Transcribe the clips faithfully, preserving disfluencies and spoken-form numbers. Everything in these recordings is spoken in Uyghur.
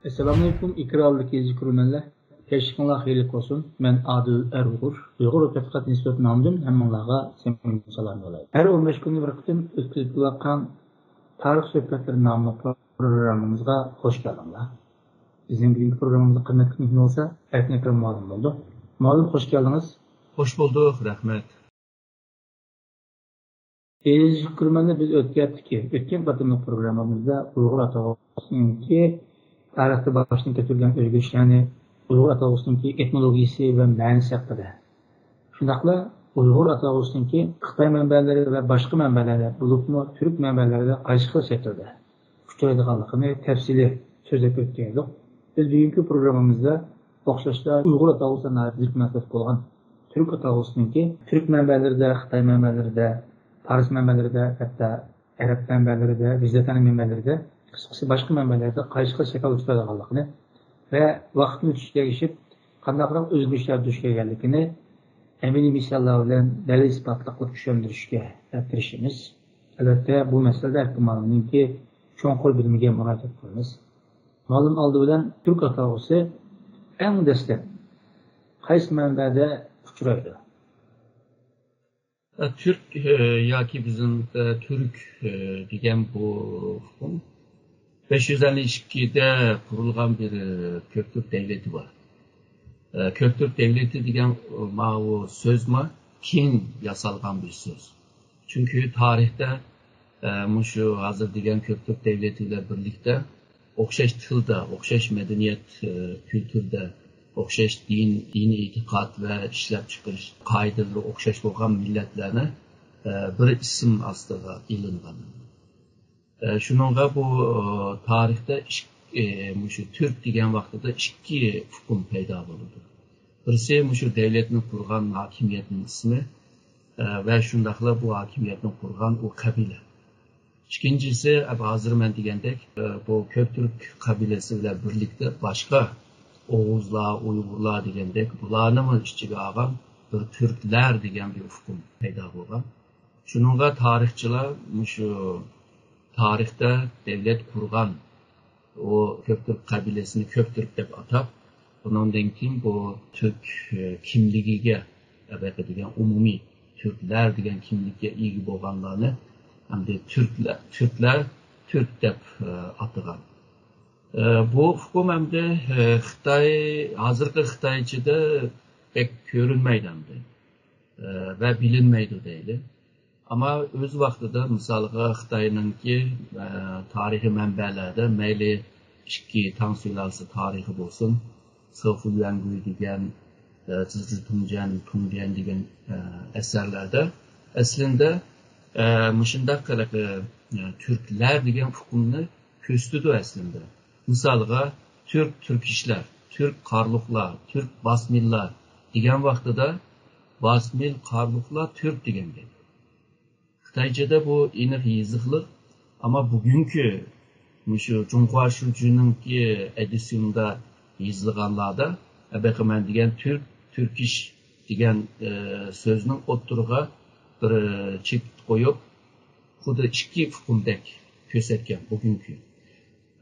ئەسسالامۇئەلەيكۇم، ئېكرانلىق يېزىچى كۆرۈرمەنلەر. كەچلىكىڭلار خەيرلىك بولسۇن. مەن ئادىل ئەر ئۇيغۇر. ئۇيغۇر تەتقىقات ئىنستىتۇتى نامىدىن ھەممىڭلارغا سەمىمىي سالام يوللايمەن. ھەر ئون بەش كۈندە بىر قېتىم ئۆتكۈزۈپ كېلىۋاتقان تارىخ سۆھبەتلىرى ناملىق پروگراممىمىزغا خوش كەلدىڭلار. بىزنىڭ بۈگۈنكى پروگراممىمىزدا قىممەتلىك مېھمان بولسا ئەركىن ئەكرەم مۇئەللىم بولىدۇ. مۇئەللىم، خوش كەلدىڭىز. خوش بولدۇق، رەھمەت. ئەزىز كۆرۈرمەنلەر، بىز ئۆتكەن ھەپتىكى، ئۆتكەن قېتىملىق پروگراممىمىزدا ئۇيغۇر ئاتالغۇسىنىڭكى تارىختا باشتىن كەچۈرگەن ئۆزگىرىشلەرنى، ئۇيغۇر ئاتالغۇسىنىڭكى ئېتىمولوگىيىسى ۋە مەنىسى ھەققىدە، شۇنداقلا ئۇيغۇر ئاتالغۇسىنىڭكى خىتاي مەنبەلىرى ۋە باشقا مەنبەلەردە، بولۇپمۇ تۈرك مەنبەلىرىدە قايسى خىل شەكىلدە ئۇچرايدىغانلىقىنى تەپسىلىي سۆزلەپ ئۆتكەن ئىدۇق. بىز بۈگۈنكى پروگراممىمىزدا ئوخشاشلا ئۇيغۇر ئاتالغۇسىغا ناھايىتى زىچ مۇناسىۋەتلىك بولغان تۈرك ئاتالغۇسىنىڭكى تۈرك مەنبەلىرىدە، خىتاي مەنبەلىرىدە، پارس مەنبەلىرىدە، ھەتتا ئەرەب مەنبەلىرىدە، ۋىجدانىي مەنبەلىرىدە، قىسقىسى باشقا مەنبەلەردە قايسى خىل شەكىلدە ئۇچرايدىغانلىقىنى ۋە ۋاقىتنىڭ ئۆتۈشىگە ئەگىشىپ قانداقراق ئۆزگىرىشلەر دۇچ كەلگەنلىكىنى ئەمەلىي مىساللار بىلەن دەلىل-ئىسپاتلىق قىلىپ چۈشەندۈرۈشكە تىرىشىمىز. ئەلۋەتتە، بۇ مەسىلىدە ئەركىن مۇئەللىمنىڭكى چوڭقۇر بىلىمىگە مۇراجىئەت قىلىمىز. مۇئەللىم، ئالدى بىلەن تۈرك ئاتالغۇسى ئەڭ دەسلەپ قايسى مەنبەدە ئۇچرايدۇ؟ تۈرك، ئە، ياكى بىزنىڭ، ئە، تۈرك، ئە، دېگەن بۇ ئۇقۇم بەش يۈز ئەللىك ئىككىدە قۇرۇلغان بىر، ئە، كۆكتۈرك دەۋلىتى بار. ئە، كۆكتۈرك دەۋلىتى دېگەن، ئە، ماۋۇ سۆزمۇ كېيىن ياسالغان بىر سۆز. چۈنكى تارىختا، ئە، مۇشۇ ھازىر دېگەن كۆكتۈرك دەۋلىتى بىلەن بىرلىكتە ئوخشاش تىلدا، ئوخشاش مەدەنىيەت، ئە، كۈلتۈردە، ئوخشاش دىن، دىنىي ئېتىقاد ۋە ئىشلەپچىقىرىش قائىدىلىرى ئوخشاش بولغان مىللەتلەرنى، ئە، بىر ئىسىم ئاستىغا ئېلىنغان. ئە، شۇنىڭغا بۇ، ئە، تارىختا ئىك-، ئە، مۇشۇ تۈرك دېگەن ۋاقتىدا ئىككى ئۇقۇم پەيدا بولىدۇ. بىرسى مۇشۇ دەۋلەتنى قۇرغان ھاكىمىيەتنىڭ ئىسمى، ئە، ۋە شۇنداقلا بۇ ھاكىمىيەتنى قۇرغان ئۇ قەبىلە. ئىككىنچىسى، ھازىر مەن دېگەندەك، ئە، بۇ كۆكتۈرك قەبىلىسى بىلەن بىرلىكتە باشقا ئوغۇزلار، ئۇيغۇرلار دېگەندەك بۇلارنىمۇ ئىچىگە ئالغان بىر تۈركلەر دېگەن بىر ئۇقۇم پەيدا بولغان. شۇنىڭغا تارىخچىلار مۇشۇ تارىختا دەۋلەت قۇرغان ئۇ كۆكتۈرك قەبىلىسىنى كۆكتۈرك دەپ ئاتاپ، ئۇنىڭدىن كېيىن بۇ تۈرك، ئە، كىملىكىگە، ئەبەقە دېگەن ئومۇمىي تۈركلەر دېگەن كىملىككە ئىگە بولغانلارنى ئەمدى تۈركلەر، تۈركلەر، تۈرك دەپ، ئە، ئاتىغان. ئە، بۇ ئۇقۇم ئەمدى، ئە، خىتاي، ھازىرقى خىتايچىدا بەك كۆرۈنمەيدۇ ئەمدى، ئە، ۋە بىلىنمەيدۇ دەيلى. ئەمما ئۆز ۋاقتىدا، مىسالغا، خىتاينىڭكى، ئە، تارىخىي مەنبەلەردە مەيلى ئىككى تاڭ سۇلالىسى تارىخى بولسۇن، سېفۇ يۈەنگۈي دېگەن، ئە، زىزى تۇڭجيەن، تۇڭجيەن دېگەن، ئە، ئەسەرلەردە ئەسلىندە، ئە، مۇشۇنداق قىلىپ، ئە، تۈركلەر دېگەن ئۇقۇمنى كۆرسىتىدۇ ئەسلىندە. مىسالغا، تۈرك، تۈركىشلەر، تۈرك قارلۇقلار، تۈرك باسمىللار دېگەن ۋاقتىدا باسمىل قارلۇقلار تۈرك دېگەن گەپ. خىتايچىدا بۇ ئېنىق يېزىقلىق، ئەمما بۈگۈنكى مۇشۇ جۇڭخۇا شۇجۈنىڭكى ئەدىسىيوندا يېزىلغانلاردا، ئەبەقىمەن دېگەن تۈرك، تۈركىش دېگەن، ئە، سۆزنىڭ ئوتتۇرىغا بىر، ئە، چېكىت قويۇپ، خۇددى ئىككى ئۇقۇمدەك كۆرسەتكەن بۈگۈنكى.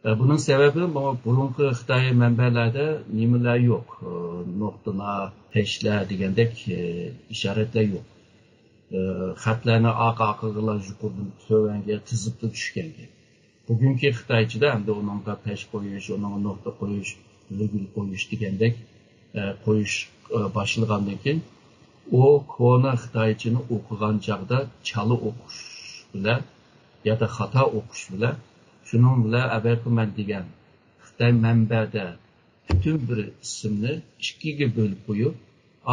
ئە، بۇنىڭ سەۋەبى، بۇ بۇرۇنقى خىتاي مەنبەلەردە نېمىلەر يوق، ئە، نۇقتىلار، پەشلەر دېگەندەك، ئە، ئىشارەتلەر يوق. ئە، خەتلەرنى ئارقا-ئارقىغىلا يۇقىرىدىن تۆۋەنگە تىزىپلا چۈشكەن گەپ. بۈگۈنكى خىتايچىدا ئەمدى ئۇنىڭغا پەش قويۇش، ئۇنىڭغا نۇقتا قويۇش، ۋىرگۇل قويۇش دېگەندەك، ئە، قويۇش، ئە، باشلىغاندىن كېيىن، ئۇ كونا خىتايچىنى ئوقۇغان چاغدا چالا ئوقۇش بىلەن يادا خاتا ئوقۇش بىلەن، شۇنىڭ بىلەن ئەبەقىمەن دېگەن خىتاي مەنبەدە پۈتۈن بىر ئىسىمنى ئىككىگە بۆلۈپ قويۇپ،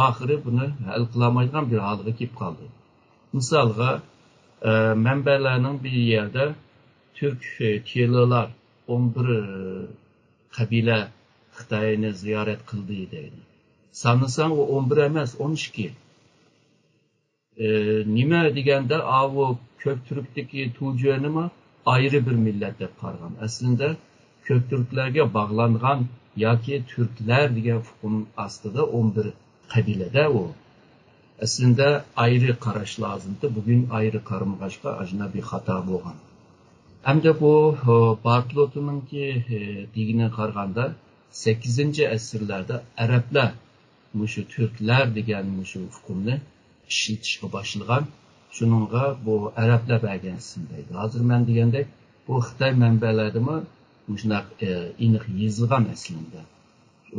ئاخىرى بۇنى ھەل قىلالمايدىغان بىر ھالغا كېلىپ قالدى. مىسالغا، ئە، مەنبەلەرنىڭ بىر يەردە تۈرك، ئە، تېلىلار ئون بىر قەبىلە خىتاينى زىيارەت قىلدى دەيدۇ. سانىساڭ، ئۇ ئون بىر ئەمەس، ئون ئىككى. ئى، نېمە دېگەندە، ئاۋۇ كۆكتۈركتىكى تۇجيەنىمۇ ئايرى بىر مىللەت دەپ قارىغان. ئەسلىندە كۆكتۈركلەرگە باغلانغان ياكى تۈركلەر دېگەن ئۇقۇم ئاستىدا ئون بىر قەبىلىدە ئۇ. ئەسلىندە ئايرى قاراش لازىمتى، بۈگۈن ئايرى قارىمىغاچقا ئاشۇنداق بىر خاتا بولغان. ھەمدە بۇ، ئە، بارتلوتنىڭكى، ئە، دېگىنىگە قارىغاندا، سەككىزىنچى ئەسىرلەردە ئەرەبلەر مۇشۇ تۈركلەر دېگەن مۇشۇ ئۇقۇمنى ئىشلىتىشكە باشلىغان. شۇنىڭغا بۇ ئەرەبلەر بەرگەن ئىسىم دەيدۇ. ھازىر مەن دېگەندەك، بۇ خىتاي مەنبەلەردىمۇ مۇشۇنداق، ئە، ئېنىق يېزىلغان ئەسلىندە.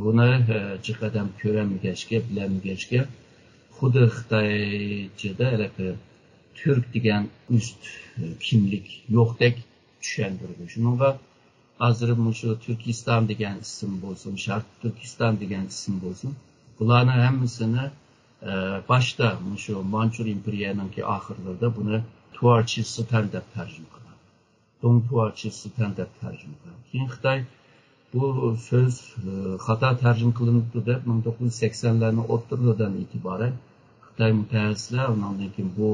بۇنى، ئە، جىق ئادەم كۆرەلمىگەچكە، بىلەلمىگەچكە، خۇددى خىتايچىدا ھېلىقى تۈرك دېگەن ئۈست، ئە، كىملىك يوقتەك چۈشەندۈرىدۇ. شۇنىڭغا ھازىر مۇشۇ تۈركىستان دېگەن ئىسىم بولسۇن، شەرقىي تۈركىستان دېگەن ئىسىم بولسۇن، بۇلارنىڭ ھەممىسىنى، ئە، باشتا مۇشۇ مانچۇر ئىمپېرىيەنىڭكى ئاخىرلىرىدا بۇنى تۇۋارچىستان دەپ تەرجىمە قىلغان. دۇڭ تۇۋارچىستان دەپ تەرجىمە قىلغان. كېيىن خىتاي بۇ سۆز، ئە، خاتا تەرجىمە قىلىنىپتۇ دەپ، مىڭ توققۇز يۈز سەكسەنلەرنىڭ ئوتتۇرىلىرىدىن ئېتىبارەن خىتاي مۇتەخەسسىسلەر ئۇنىڭدىن كېيىن بۇ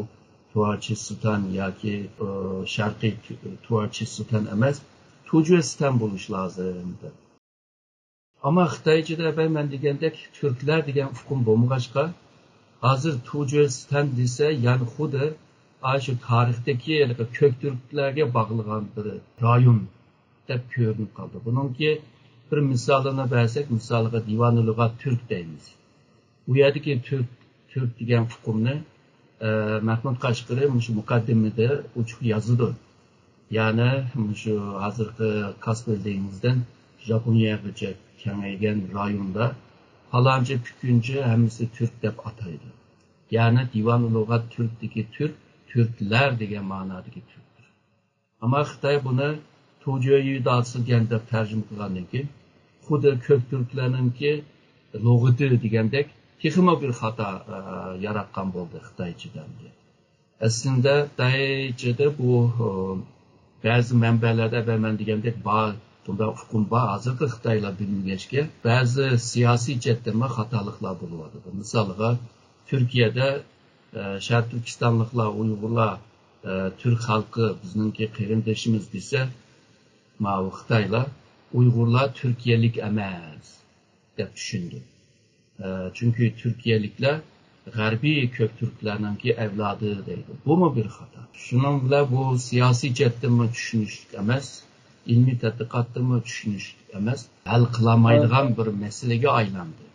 تۇۋارچىستان ياكى، ئە، شەرقىي تۇ-، تۇۋارچىستان ئەمەس، تۇجۇستان بولۇش لازىم دەپ. ئەمما خىتايچىدا بەي مەن دېگەندەك تۈركلەر دېگەن ئۇقۇم بولمىغاچقا، ھازىر تۇجۇستان دېسە، يەنى خۇددى ئاشۇ تارىختىكى ھېلىقى كۆك تۈركلەرگە باغلىغان بىر رايون دەپ كۆرۈنۈپ قالدى. بۇنىڭكى بىر مىسالىنى بەرسەك، مىسالىغا دىۋانۇ لۇغات تۈرك دەيمىز. بۇ يەردىكى تۈرك، تۈرك دېگەن ئۇقۇمنى، ئە، مەھمۇد قەشقىرى مۇشۇ مۇقەددىمىدە ئوچۇق يازىدۇ. يەنى مۇشۇ ھازىرقى كاسپىي دېڭىزىدىن ژاپونىيەگىچە كېڭەيگەن رايوندا پالانچى، پۈكۈنچى ھەممىسى تۈرك دەپ ئاتايدۇ. يەنى دىۋانۇ لۇغات تۈركتىكى تۈرك، تۈركلەر دېگەن مانادىكى تۈركتۇر. ئەمما خىتاي بۇنى تۇجۆيۈ داسىگەن دەپ تەرجىمە قىلغاندىن كېيىن، خۇددى كۆك تۈركلەرنىڭكى لۇغىتى دېگەندەك تېخىمۇ بىر خاتا، ئە، ياراتقان بولدى خىتايچىدا ئەمدى. ئەسلىندە خىتايچىدا بۇ، ئە، بەزى مەنبەلەردە بەرمەن دېگەندەك بار، بۇنداق ئۇقۇم بار. ھازىرقى خىتايلار بىلمىگەچكە، بەزى سىياسىي جەھەتتىنمۇ خاتالىقلار بولۇۋاتىدۇ. مىسالىغا، تۈركىيەدە، ئە، شەرقىي تۈركىستانلىقلار، ئۇيغۇرلار، ئە، تۈرك خەلقى بىزنىڭكى قېرىندىشىمىز دېسە، ماۋۇ خىتايلار ئۇيغۇرلار تۈركىيەلىك ئەمەس دەپ چۈشىنىدۇ. ئە، چۈنكى تۈركىيەلىكلەر غەربىي كۆك تۈركلەرنىڭكى ئەۋلادى دەيدۇ. بۇمۇ بىر خاتا. شۇنىڭ بىلەن بۇ سىياسىي جەھەتتىنمۇ چۈشىنىشلىك ئەمەس، ئىلمىي تەتقىقاتتىنمۇ چۈشىنىشلىك ئەمەس، ھەل قىلالمايدىغان بىر مەسىلىگە ئايلاندى.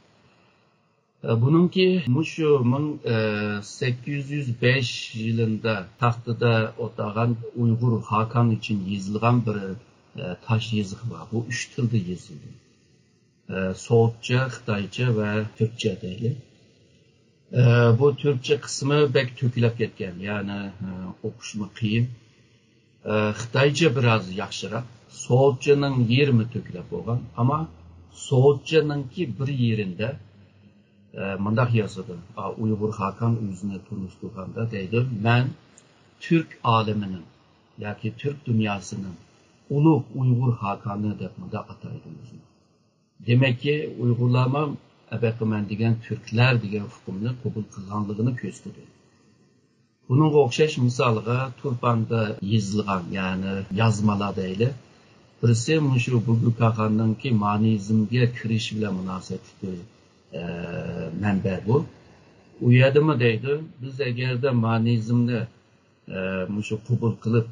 ئە، بۇنىڭكى مۇشۇ مىڭ، ئە، سەككىز يۈز بەش يىلىندا تەختىدە ئولتۇرغان ئۇيغۇر خاقان ئۈچۈن يېزىلغان بىر، ئە، تاش يېزىق بار. بۇ ئۈچ تىلدا يېزىلدى. ئە، سوغۇتچە، خىتايچە ۋە تۈركچە دەيلى. ئە، بۇ تۈركچە قىسمى بەك تۆكۈلۈپ كەتكەن، يەنى، ئە، ئوقۇشمۇ قىيىن. ئە، خىتايچە بىراز ياخشىراق. سوغۇتچىنىڭ يېرىمى تۆكۈلۈپ بولغان، ئەمما سوغۇتچىنىڭكى بىر يېرىندە، ئە، مۇنداق يازىدۇ. ئا، ئۇيغۇر خاقان ئۆزىنى تونۇشتۇرغاندا دەيدۇ، مەن تۈرك ئالىمىنىڭ ياكى تۈرك دۇنياسىنىڭ ئۇلۇغ ئۇيغۇر خاقانى دەپ مۇنداق ئاتايدۇ ئۆزىنى. دېمەككى، ئۇيغۇرلارمۇ ئەبەقىمەن دېگەن تۈركلەر دېگەن ئۇقۇمنى قوبۇل قىلغانلىقىنى كۆرسىتىدۇ. بۇنىڭغا ئوخشاش مىسالغا تۇرپاندا يېزىلغان، يەنى يازمىلار دەيلى. بىرسى مۇشۇ بۇگۇ كاخاننىڭكى مانىزمگە كىرىشى بىلەن مۇناسىۋەتلىك بىر، ئە، مەنبە بۇ. ئۇ يەردىمۇ دەيدۇ، بىز ئەگەردە مانىزمنى، ئە، مۇشۇ قوبۇل قىلىپ،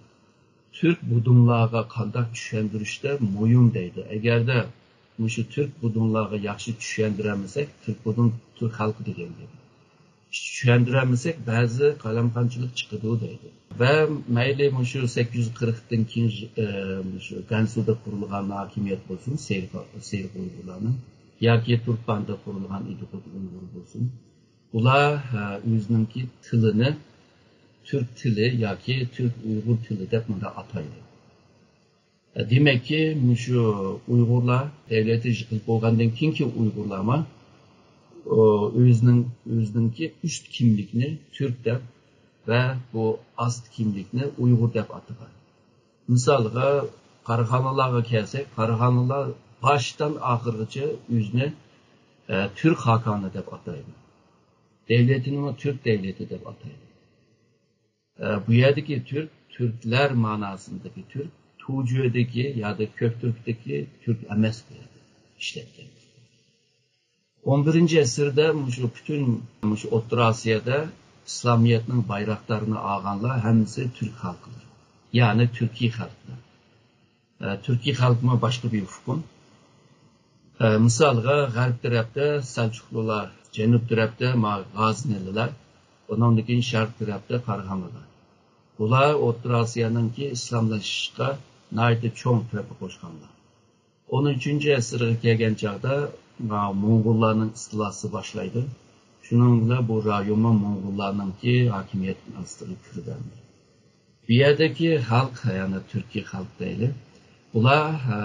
تۈرك بۇدۇنلارغا قانداق چۈشەندۈرۈشتە مۇھىم دەيدۇ. ئەگەردە مۇشۇ تۈرك بۇدۇنلارغا ياخشى چۈشەندۈرەلمىسەك، تۈرك بۇدۇن تۈرك خەلقى دېگەن گەپ. چۈشەندۈرەلمىسەك، بەزى قالايمىقانچىلىق چىقىدۇ دەيدۇ. ۋە مەيلى مۇشۇ سەككىز يۈز قىرىقتىن كېيىن، ئە، مۇشۇ گەنسۇدا قۇرۇلغان ھاكىمىيەت بولسۇن، سېرىق، سېرىق ئۇيغۇرلارنىڭ، ياكى تۇرپاندا قۇرۇلغان ئىدىقۇت ئۇيغۇر بولسۇن، ئۇلار، ئە، ئۆزىنىڭكى تىلىنى تۈرك تىلى ياكى تۈرك ئۇيغۇر تىلى دەپ مۇنداق ئاتايدۇ. دېمەككى، مۇشۇ ئۇيغۇرلار دەۋلىتى يىقىلىپ بولغاندىن كېيىنكى ئۇيغۇرلارمۇ، ئۆزىنىڭ، ئۆزىنىڭكى ئۈست كىملىكنى تۈرك دەپ ۋە بۇ ئاست كىملىكنى ئۇيغۇر دەپ ئاتىغان. مىسالغا، قاراخانىيلارغا كەلسەك، قاراخانىيلار باشتىن ئاخىرغىچە ئۆزىنى، ئە، تۈرك خاقانى دەپ ئاتايدۇ. دەۋلىتىنىمۇ تۈرك دەۋلىتى دەپ ئاتايدۇ. ئە، بۇ يەردىكى تۈرك، تۈركلەر ماناسىندىكى تۈرك، تۇجۆدىكى يادا كۆكتۈركتىكى تۈرك ئەمەس بۇ يەردە ئىشلەتكەن. ئون بىرىنچى ئەسىردە مۇشۇ پۈتۈن مۇشۇ ئوتتۇرا ئاسىيادا ئىسلامىيەتنىڭ بايراقدارىنى ئالغانلار ھەممىسى تۈرك خەلقىدۇر. يەنى تۈركىي خەلقلەر. ئە، تۈركىي خەلقمۇ باشقا بىر ئۇقۇم. ئە، مىسالغا، غەرب تەرەپتە سەلچۇقلۇلار، جەنۇب تەرەپتە ما غازنىلىلار، ئۇنىڭدىن كېيىن شەرق تەرەپتە قاراخانلىلار. بۇلار ئوتتۇرا ئاسىيانىڭكى ئىسلاملىشىشقا ناھايىتى چوڭ تۆھپە قوشقانلار. ئون ئۈچىنچى ئەسىرگە كەلگەن چاغدا، ما، موڭغۇللارنىڭ ئىستىلاسى باشلايدۇ. شۇنىڭ بىلەن بۇ رايونمۇ موڭغۇللارنىڭكى ھاكىمىيىتىنىڭ ئاستىغا كىرىۋالدى. بۇ يەردىكى خەلق، يەنى تۈركىي خەلق دەيلى، بۇلار، ئە،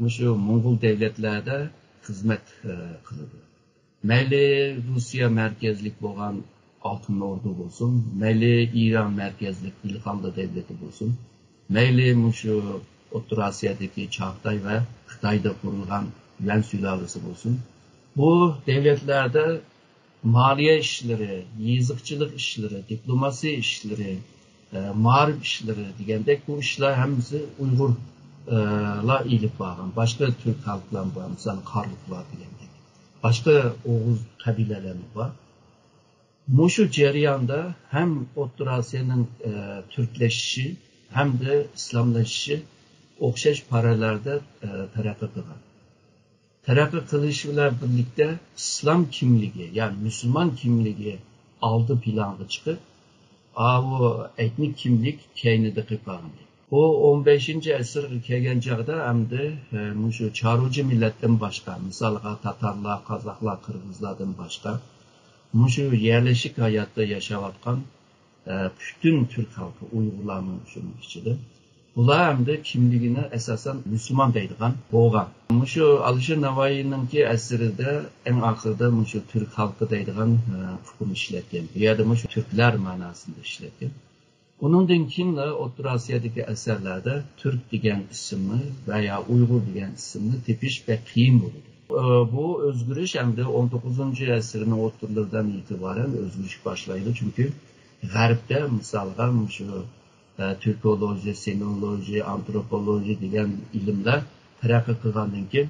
مۇشۇ موڭغۇل دەۋلەتلەردە خىزمەت، ئە، قىلىدۇ. مەيلى روسىيە مەركەزلىك بولغان ئالتۇن ئوردۇ بولسۇن، مەيلى ئىران مەركەزلىك ئىلخاندا دەۋلىتى بولسۇن، مەيلى مۇشۇ ئوتتۇرا ئاسىيادىكى چاغتاي ۋە خىتايدا قۇرۇلغان يۈەن سۇلالىسى بولسۇن، بۇ دەۋلەتلەردە مالىيە ئىشلىرى، يېزىقچىلىق ئىشلىرى، دىپلوماسىيە ئىشلىرى، ئە، مائارىپ ئىشلىرى دېگەندەك بۇ ئىشلار ھەممىسى ئۇيغۇر، ئە، لار ئېلىپ بارغان. باشقا تۈرك خەلقلەرمۇ بار، مىسالەن، قارلۇقلار دېگەندەك. باشقا ئوغۇز قەبىلىلەرمۇ بار. مۇشۇ جەرياندا ھەم ئوتتۇرا ئاسىيانىڭ، ئە، تۈركلىشىشى ھەمدە ئىسلاملىشىشى ئوخشاش پاراللېلدا، ئە، تەرەققىي قىلغان. تەرەققىي قىلىش بىلەن بىرلىكتە ئىسلام كىملىكى، يەنى مۇسۇلمان كىملىكى ئالدى پىلانغا چىقىپ، ئاۋۇ ئېتنىك كىملىك كەينىدە قېلىپ قالغان. بۇ ئون بەشىنچى ئەسىرگە كەلگەن چاغدا ئەمدى، ئە، مۇشۇ چارۋىچى مىللەتتىن باشقا، مىسالغا، تاتارلار، قازاقلار، قىرغىزلاردىن باشقا، مۇشۇ يەرلىشىك ھاياتتا ياشاۋاتقان، ئە، پۈتۈن تۈرك خەلقى، ئۇيغۇرلارمۇ شۇنىڭ ئىچىدە. بۇلار ئەمدى كىملىكىنى ئاساسەن مۇسۇلمان دەيدىغان بولغان. مۇشۇ ئالىشىر ناۋايىنىڭكى ئەسىرىدە ئەڭ ئاخىرىدا مۇشۇ تۈرك خەلقى دەيدىغان، ئە، ئۇقۇم ئىشلەتكەن. بۇ يەردە مۇشۇ تۈركلەر مەناسىنى ئىشلەتكەن. ئۇنىڭدىن كېيىنلا ئوتتۇرا ئاسىيادىكى ئەسەرلەردە تۈرك دېگەن ئىسىمنى ۋە يا ئۇيغۇر دېگەن ئىسىمنى تېپىش بەك قىيىن بولىدۇ. ئە، بۇ ئۆزگىرىش ئەمدى ئون توققۇزىنچى ئەسىرنىڭ ئوتتۇرىلىرىدىن ئېتىبارەن ئۆزگىرىشكە باشلايدۇ. چۈنكى غەربتە، مىسالغا، مۇشۇ، ئە، تۈركولوژىيە، سىنولوژىيە، ئانتروپولوژىيە دېگەن ئىلىملەر تەرەققىي قىلغاندىن كېيىن،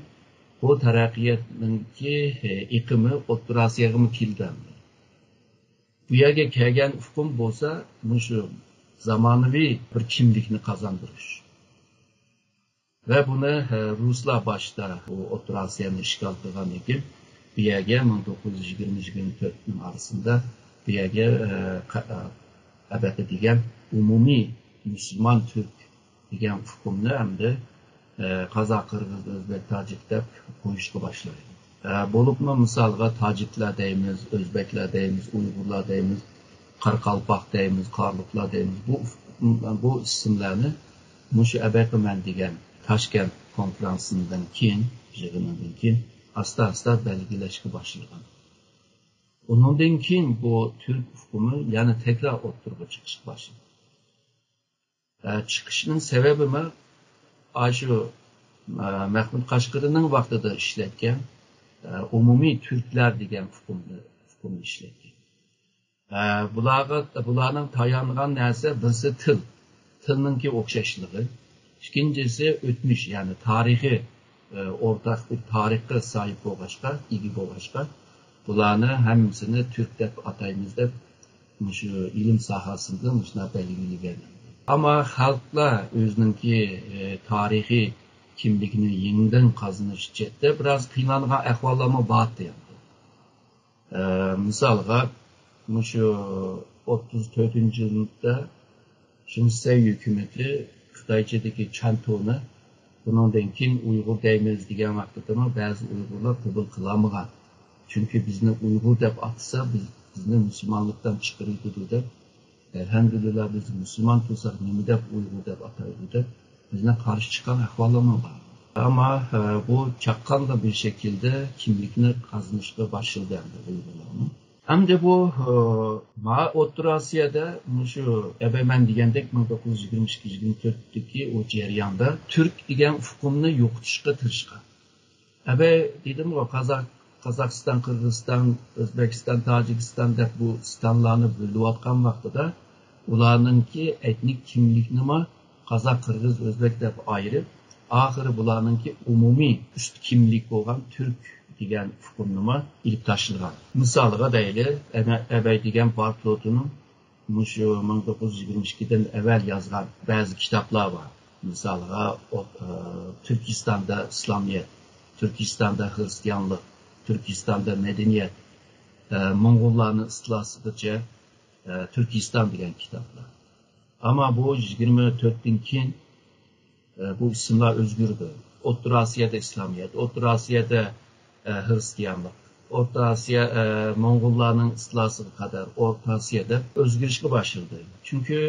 بۇ تەرەققىياتنىڭكى، ئە، ئېقىمى ئوتتۇرا ئاسىياغىمۇ كېلىدۇ. بۇ يەرگە كەلگەن ئۇقۇم بولسا مۇشۇ زامانىۋى بىر كىملىكنى قازاندۇرۇش. ۋە بۇنى، ھە، رۇسلار باشتا بۇ ئوتتۇرا ئاسىيانى ئىشغال قىلغاندىن كېيىن، بۇ يەرگە مىڭ توققۇز يۈز يىگىرمە يىگىرمە تۆتنىڭ ئارىسىدا بۇ يەرگە، ھە، قا-، ھە، ئەبەقە دېگەن ئومۇمىي مۇسۇلمان تۈرك دېگەن ئۇقۇمنى ئەمدى، ئە، قازاق، قىرغىز، ئۆزبېك، تاجىك دەپ قويۇشقا باشلايدۇ. ئە، بولۇپمۇ مىسالغا تاجىكلار دەيمىز، ئۆزبېكلار دەيمىز، ئۇيغۇرلار دەيمىز، قارىقالپاق دەيمىز، قارلۇقلار دەيمىز. بۇ، بۇ ئىسىملارنى مۇشۇ ئەبەقىمەن دېگەن تاشكەنت كونفرانسىدىن كېيىن، يىغىنىدىن كېيىن ئاستا-ئاستا بەلگىلەشكە باشلىغان. ئۇنىڭدىن كېيىن بۇ تۈرك ئۇقۇمى يەنە تەكرار ئوتتۇرىغا چىقىشقا باشلىدى. ئە، چىقىشنىڭ سەۋەبىمۇ ئاشۇ، ئە، مەھمۇد قەشقىرىنىڭ ۋاقتىدا ئىشلەتكەن، ئە، ئومۇمىي تۈركلەر دېگەن ئۇقۇمنى، ئۇقۇمنى ئىشلەتكەن. ئە، بۇلارغا، بۇلارنىڭ تايانغان نەرسە بىرسى تىل. تىلنىڭكى ئوخشاشلىقى. ئىككىنچىسى ئۆتمۈش، يەنى تارىخىي، ئورتاق بىر تارىخقا ساھىب بولغاچقا، ئىگە بولغاچقا، بۇلارنى ھەممىسىنى تۈرك دەپ ئاتايمىز دەپ، مۇشۇ ئىلىم ساھەسىندە مۇشۇنداق بەلگىلىگەن. ئەمما خەلقلەر ئۆزىنىڭكى، ئە، تارىخىي كىملىكىنى يېڭىدىن قازىنىش جەھەتتە بىراز قىينالغان ئەھۋاللارمۇ بارتى ئەمدى. ئە، مىسالغا، مۇشۇ ئوتتۇز تۆتىنچى يىلدا شىنسەي ھۆكۈمىتى خىتايچىدىكى چانتۇنى، بۇنىڭدىن كېيىن ئۇيغۇر دەيمىز دېگەن ۋاقتىدىمۇ بەزى ئۇيغۇرلار قوبۇل قىلالمىغان. چۈنكى بىزنى ئۇيغۇر دەپ ئاتىسا، بىز، بىزنى مۇسۇلمانلىقتىن چىقىرىدۇ دەپ، ئەلھەمدۇلىللا، بىز مۇسۇلمان تۇرساق، نېمە دەپ ئۇيغۇر دەپ ئاتايدۇ دەپ، بىزنى قارشى چىققان ئەھۋاللارمۇ بار. ئەمما، ئە، بۇ چاققانلا بىر شەكىلدە كىملىكنى قازىنىشقا باشلىدى ئەمدى ئۇيغۇرلارمۇ. ئەمدى بۇ، ئە، ما ئوتتۇرا ئاسىيادا مۇشۇ ئەبەمەن دېگەندەك مىڭ توققۇز يۈز يىگىرمە ئىككى يىگىرمە تۆتتىكى ئۇ جەرياندا تۈرك دېگەن ئۇقۇمنى يوقىتىشقا تىرىشقان. ئەبەي دېدىمغۇ، قازاق، قازاقىستان، قىرغىزىستان، ئۆزبېكىستان، تاجىكىستان دەپ بۇ ئىستانلارنى بۆلۈۋاتقان ۋاقتىدا ئۇلارنىڭكى ئېتنىك كىملىكنىمۇ قازاق، قىرغىز، ئۆزبېك دەپ ئايرىپ، ئاخىرى بۇلارنىڭكى ئومۇمىي ئۈست كىملىك بولغان تۈرك دېگەن ئۇقۇمنىمۇ ئېلىپ تاشلىغان. مىسالىغا دەيلى، ئەبە-، ئەبەي دېگەن بار پلوتىنىڭ مۇشۇ مىڭ توققۇز يۈز يىگىرمە ئىككىدىن ئەۋۋەل يازغان بەزى كىتابلار بار. مىسالغا، ئوت-، ئە، تۈركىستاندا ئىسلامىيەت، تۈركىستاندا خىرىستىيانلىق، تۈركىستاندا مەدەنىيەت، ئە، موڭغۇللارنىڭ ئىستىلاسىغىچە، ئە، تۈركىستان دېگەن كىتابلار. ئەمما بۇ يىگىرمە تۆتتىن كېيىن، ئە، بۇ ئىسىملار ئۆزگىرىدۇ. ئوتتۇرا ئاسىيادا ئىسلامىيەت، ئوتتۇرا ئاسىيادا، ئە، خىرىستىيانلىق، ئوتتۇرا ئاسىيا، ئە، موڭغۇللارنىڭ ئىستىلاسىغا قەدەر ئوتتۇرا ئاسىيا دەپ ئۆزگىرىشكە باشلىدى. چۈنكى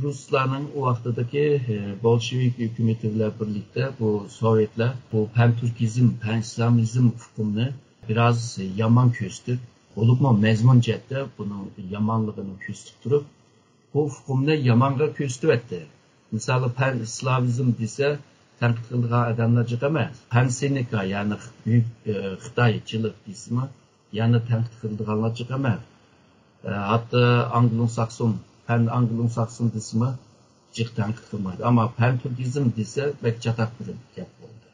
رۇسلارنىڭ ئۇ ۋاقتىدىكى، ئە، بولشېۋىك ھۆكۈمىتى بىلەن بىرلىكتە بۇ سوۋېتلار بۇ پەن تۈركىزم، پەن ئىسلامىزم ئۇقۇمىنى بىراز يامان كۆرسىتىپ، بولۇپمۇ مەزمۇن جەھەتتە بۇنىڭ يامانلىقىنى كۆرسىتىپ تۇرۇپ، بۇ ئۇقۇمنى يامانغا كۆرسىتىۋەتتى. مىسالى، پەن ئىسلامىزم دېسە، تەنقىد قىلىدىغان ئادەملەر جىق ئەمەس. پەن سېنېكا، يەنى بۈيۈك، ئە، خىتايچىلىق دېسىمۇ، يەنە تەنقىد قىلىدىغانلار جىق ئەمەس. ئە، ھەتتا ئانگلوساكسون، پەن ئانگلوساكسون دېسىمۇ، جىق تەنقىد قىلمايدۇ. ئەمما پەن تۈركىزم دېسە، بەك چاتاق بىر گەپ بولدى.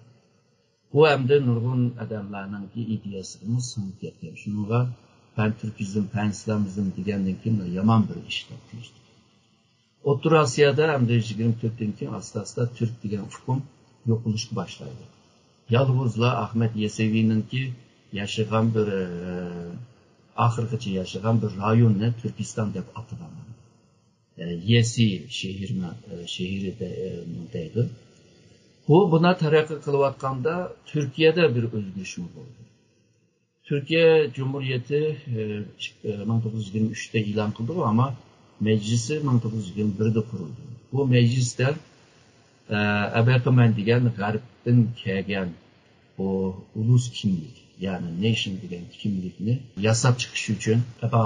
بۇ ئەمدى نۇرغۇن ئادەملەرنىڭكى ئىدىيەسىگىمۇ سىڭىپ كەتكەن. شۇنىڭغا پەن تۈركىزم، پەن ئىسلامىزم دېگەندىن كېيىن يامان بىر ئىش دەپ كۆرسىتىدۇ. ئوتتۇرا ئاسىيادا ئەمدى يىگىرمە تۆتتىن كېيىن ئاستا-ئاستا تۈرك دېگەن ئۇقۇم يوقىلىشقا باشلايدۇ. يالغۇزلا ئەخمەت يەسەۋىنىڭكى ياشىغان بىر، ئە، ئاخىرغىچە ياشىغان بىر رايوننى تۈركىستان دەپ ئاتىغان. ئە، يەسى شېھىرىنى، ئە، شېھىرى دە-، ئە، دەيدۇ. بۇ، بۇنداق تەرەققىي قىلىۋاتقاندا تۈركىيەدە بىر ئۆزگىرىشمۇ بولدى. تۈركىيە جۇمھۇرىيىتى، ئە، ئىك-، ئە، مىڭ توققۇز يۈز يىگىرمە ئۈچتە ئېلان قىلدىغۇ، ئەمما مەجلىسى مىڭ توققۇز يۈز يىگىرمە بىردە قۇرۇلدى. بۇ مەجلىستە، ئە، ئەبەتۇمەن دېگەن غەربتىن كەلگەن بۇ ئۇلۇس كىملىك، يەنى نېشن دېگەن كىملىكنى ياساپ چىقىش ئۈچۈن،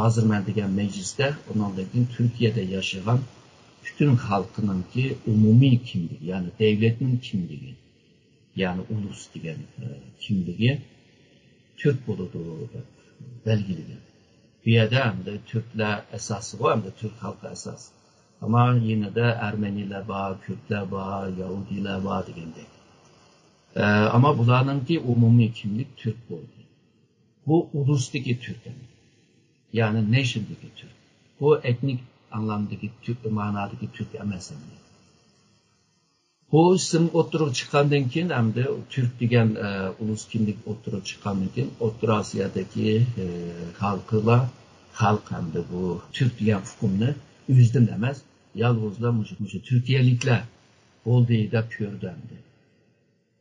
ھازىر مەن دېگەن مەجلىستە ئۇنىڭدىن كېيىن تۈركىيەدە ياشىغان پۈتۈن خەلقنىڭكى ئومۇمىي كىملىكى، يەنى دەۋلەتنىڭ كىملىكى، يەنى ئۇلۇس دېگەن، ئە، كىملىكى تۈرك بولىدۇ دەپ بەلگىلىگەن. بۇ يەردە ئەمدى تۈركلەر ئاساسىغۇ، ئەمدى تۈرك خەلقى ئاساس. ئەمما يېنىدا ئەرمەنىيلەر بار، كۈردلەر بار، يەھۇدىيلار بار دېگەندەك. ئە، ئەمما بۇلارنىڭكى ئومۇمىي كىملىك تۈرك بولدى. بۇ ئۇلۇستىكى تۈرك ئەمەس. يەنى نېشندىكى تۈرك. بۇ ئېتنىك ئاڭلامدىكى تۈرك، مەنادىكى تۈرك ئەمەس ئەمدى. بۇ ئىسىم ئوتتۇرىغا چىققاندىن كېيىن، ئەمدى تۈرك دېگەن، ئە، ئۇلۇس كىملىك ئوتتۇرىغا چىققاندىن كېيىن، ئوتتۇرا ئاسىيادىكى، ئە، خەلقلەر، خەلق ئەمدى بۇ تۈرك دېگەن ئۇقۇمنى ئۆزىدىن ئەمەس، يالغۇزلا مۇشۇ، مۇشۇ تۈركىيەلىكلەر بولدى دەپ كۆردى ئەمدى.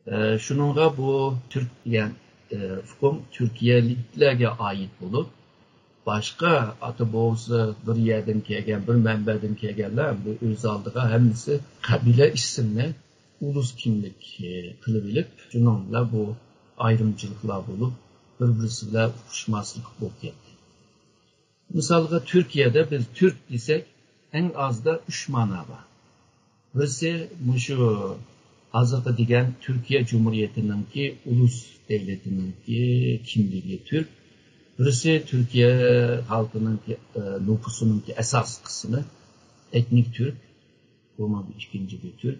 ئە، شۇنىڭغا بۇ تۈرك دېگەن، ئە، ئۇقۇم تۈركىيەلىكلەرگە ئائىت بولۇپ، باشقا ئاتا بوۋىسى بىر يەردىن كەلگەن، بىر مەنبەدىن كەلگەنلەر بۇ ئۆز ئالدىغا ھەممىسى قەبىلە ئىسىمنى ئۇلۇس كىملىك، ئە، قىلىۋېلىپ، شۇنىڭ بىلەن بۇ ئايرىمچىلىقلار بولۇپ، بىر-بىرسى بىلەن ئۇقۇشماسلىق بولۇپ كەتتى. مىسالغا، تۈركىيەدە بىز تۈرك دېسەك، ئەڭ ئازدا ئۈچ مانا بار. بىرسى مۇشۇ ھازىرقى دېگەن تۈركىيە جۇمھۇرىيىتىنىڭكى ئۇلۇس دەۋلىتىنىڭكى كىملىكى تۈرك. بىرسى تۈركىيە خەلقىنىڭكى، ئە، نوپۇسىنىڭكى ئاساسىي قىسمى ئېتنىك تۈرك. بۇمۇ ئىككىنچى بىر تۈرك.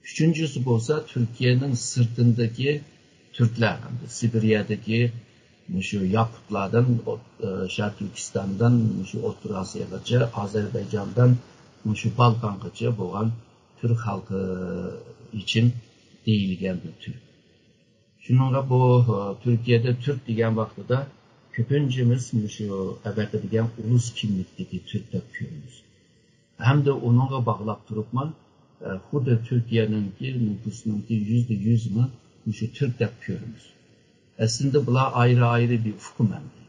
ئۈچىنچىسى بولسا تۈركىيەنىڭ سىرتىندىكى تۈركلەر، ھەمدە سىبىرىيەدىكى مۇشۇ ياقۇتلاردىن، ئوت-، ئى، شەرقىي تۈركىستاندىن مۇشۇ ئوتتۇرا ئاسىياغىچە، ئازەربەيجاندىن مۇشۇ بالقانغىچە بولغان تۈرك خەلقى ئۈچۈن دېيىلگەن بىر تۈرك. شۇنىڭغا بۇ، ئى، تۈركىيەدە تۈرك دېگەن ۋاقتىدا كۆپىنچىمىز مۇشۇ ئەبەتە دېگەن ئۇلۇس كىملىكتىكى تۈرك دەپ كۆرىمىز. ھەمدە ئۇنىڭغا باغلاپ تۇرۇپمۇ، ئە، خۇددى تۈركىيەنىڭكى نوپۇسىنىڭكى يۈزدە يۈزىنى مۇشۇ تۈرك دەپ كۆرىمىز. ئەسلىندە بۇلار ئايرى-ئايرى بىر ئۇقۇم ئەمدى.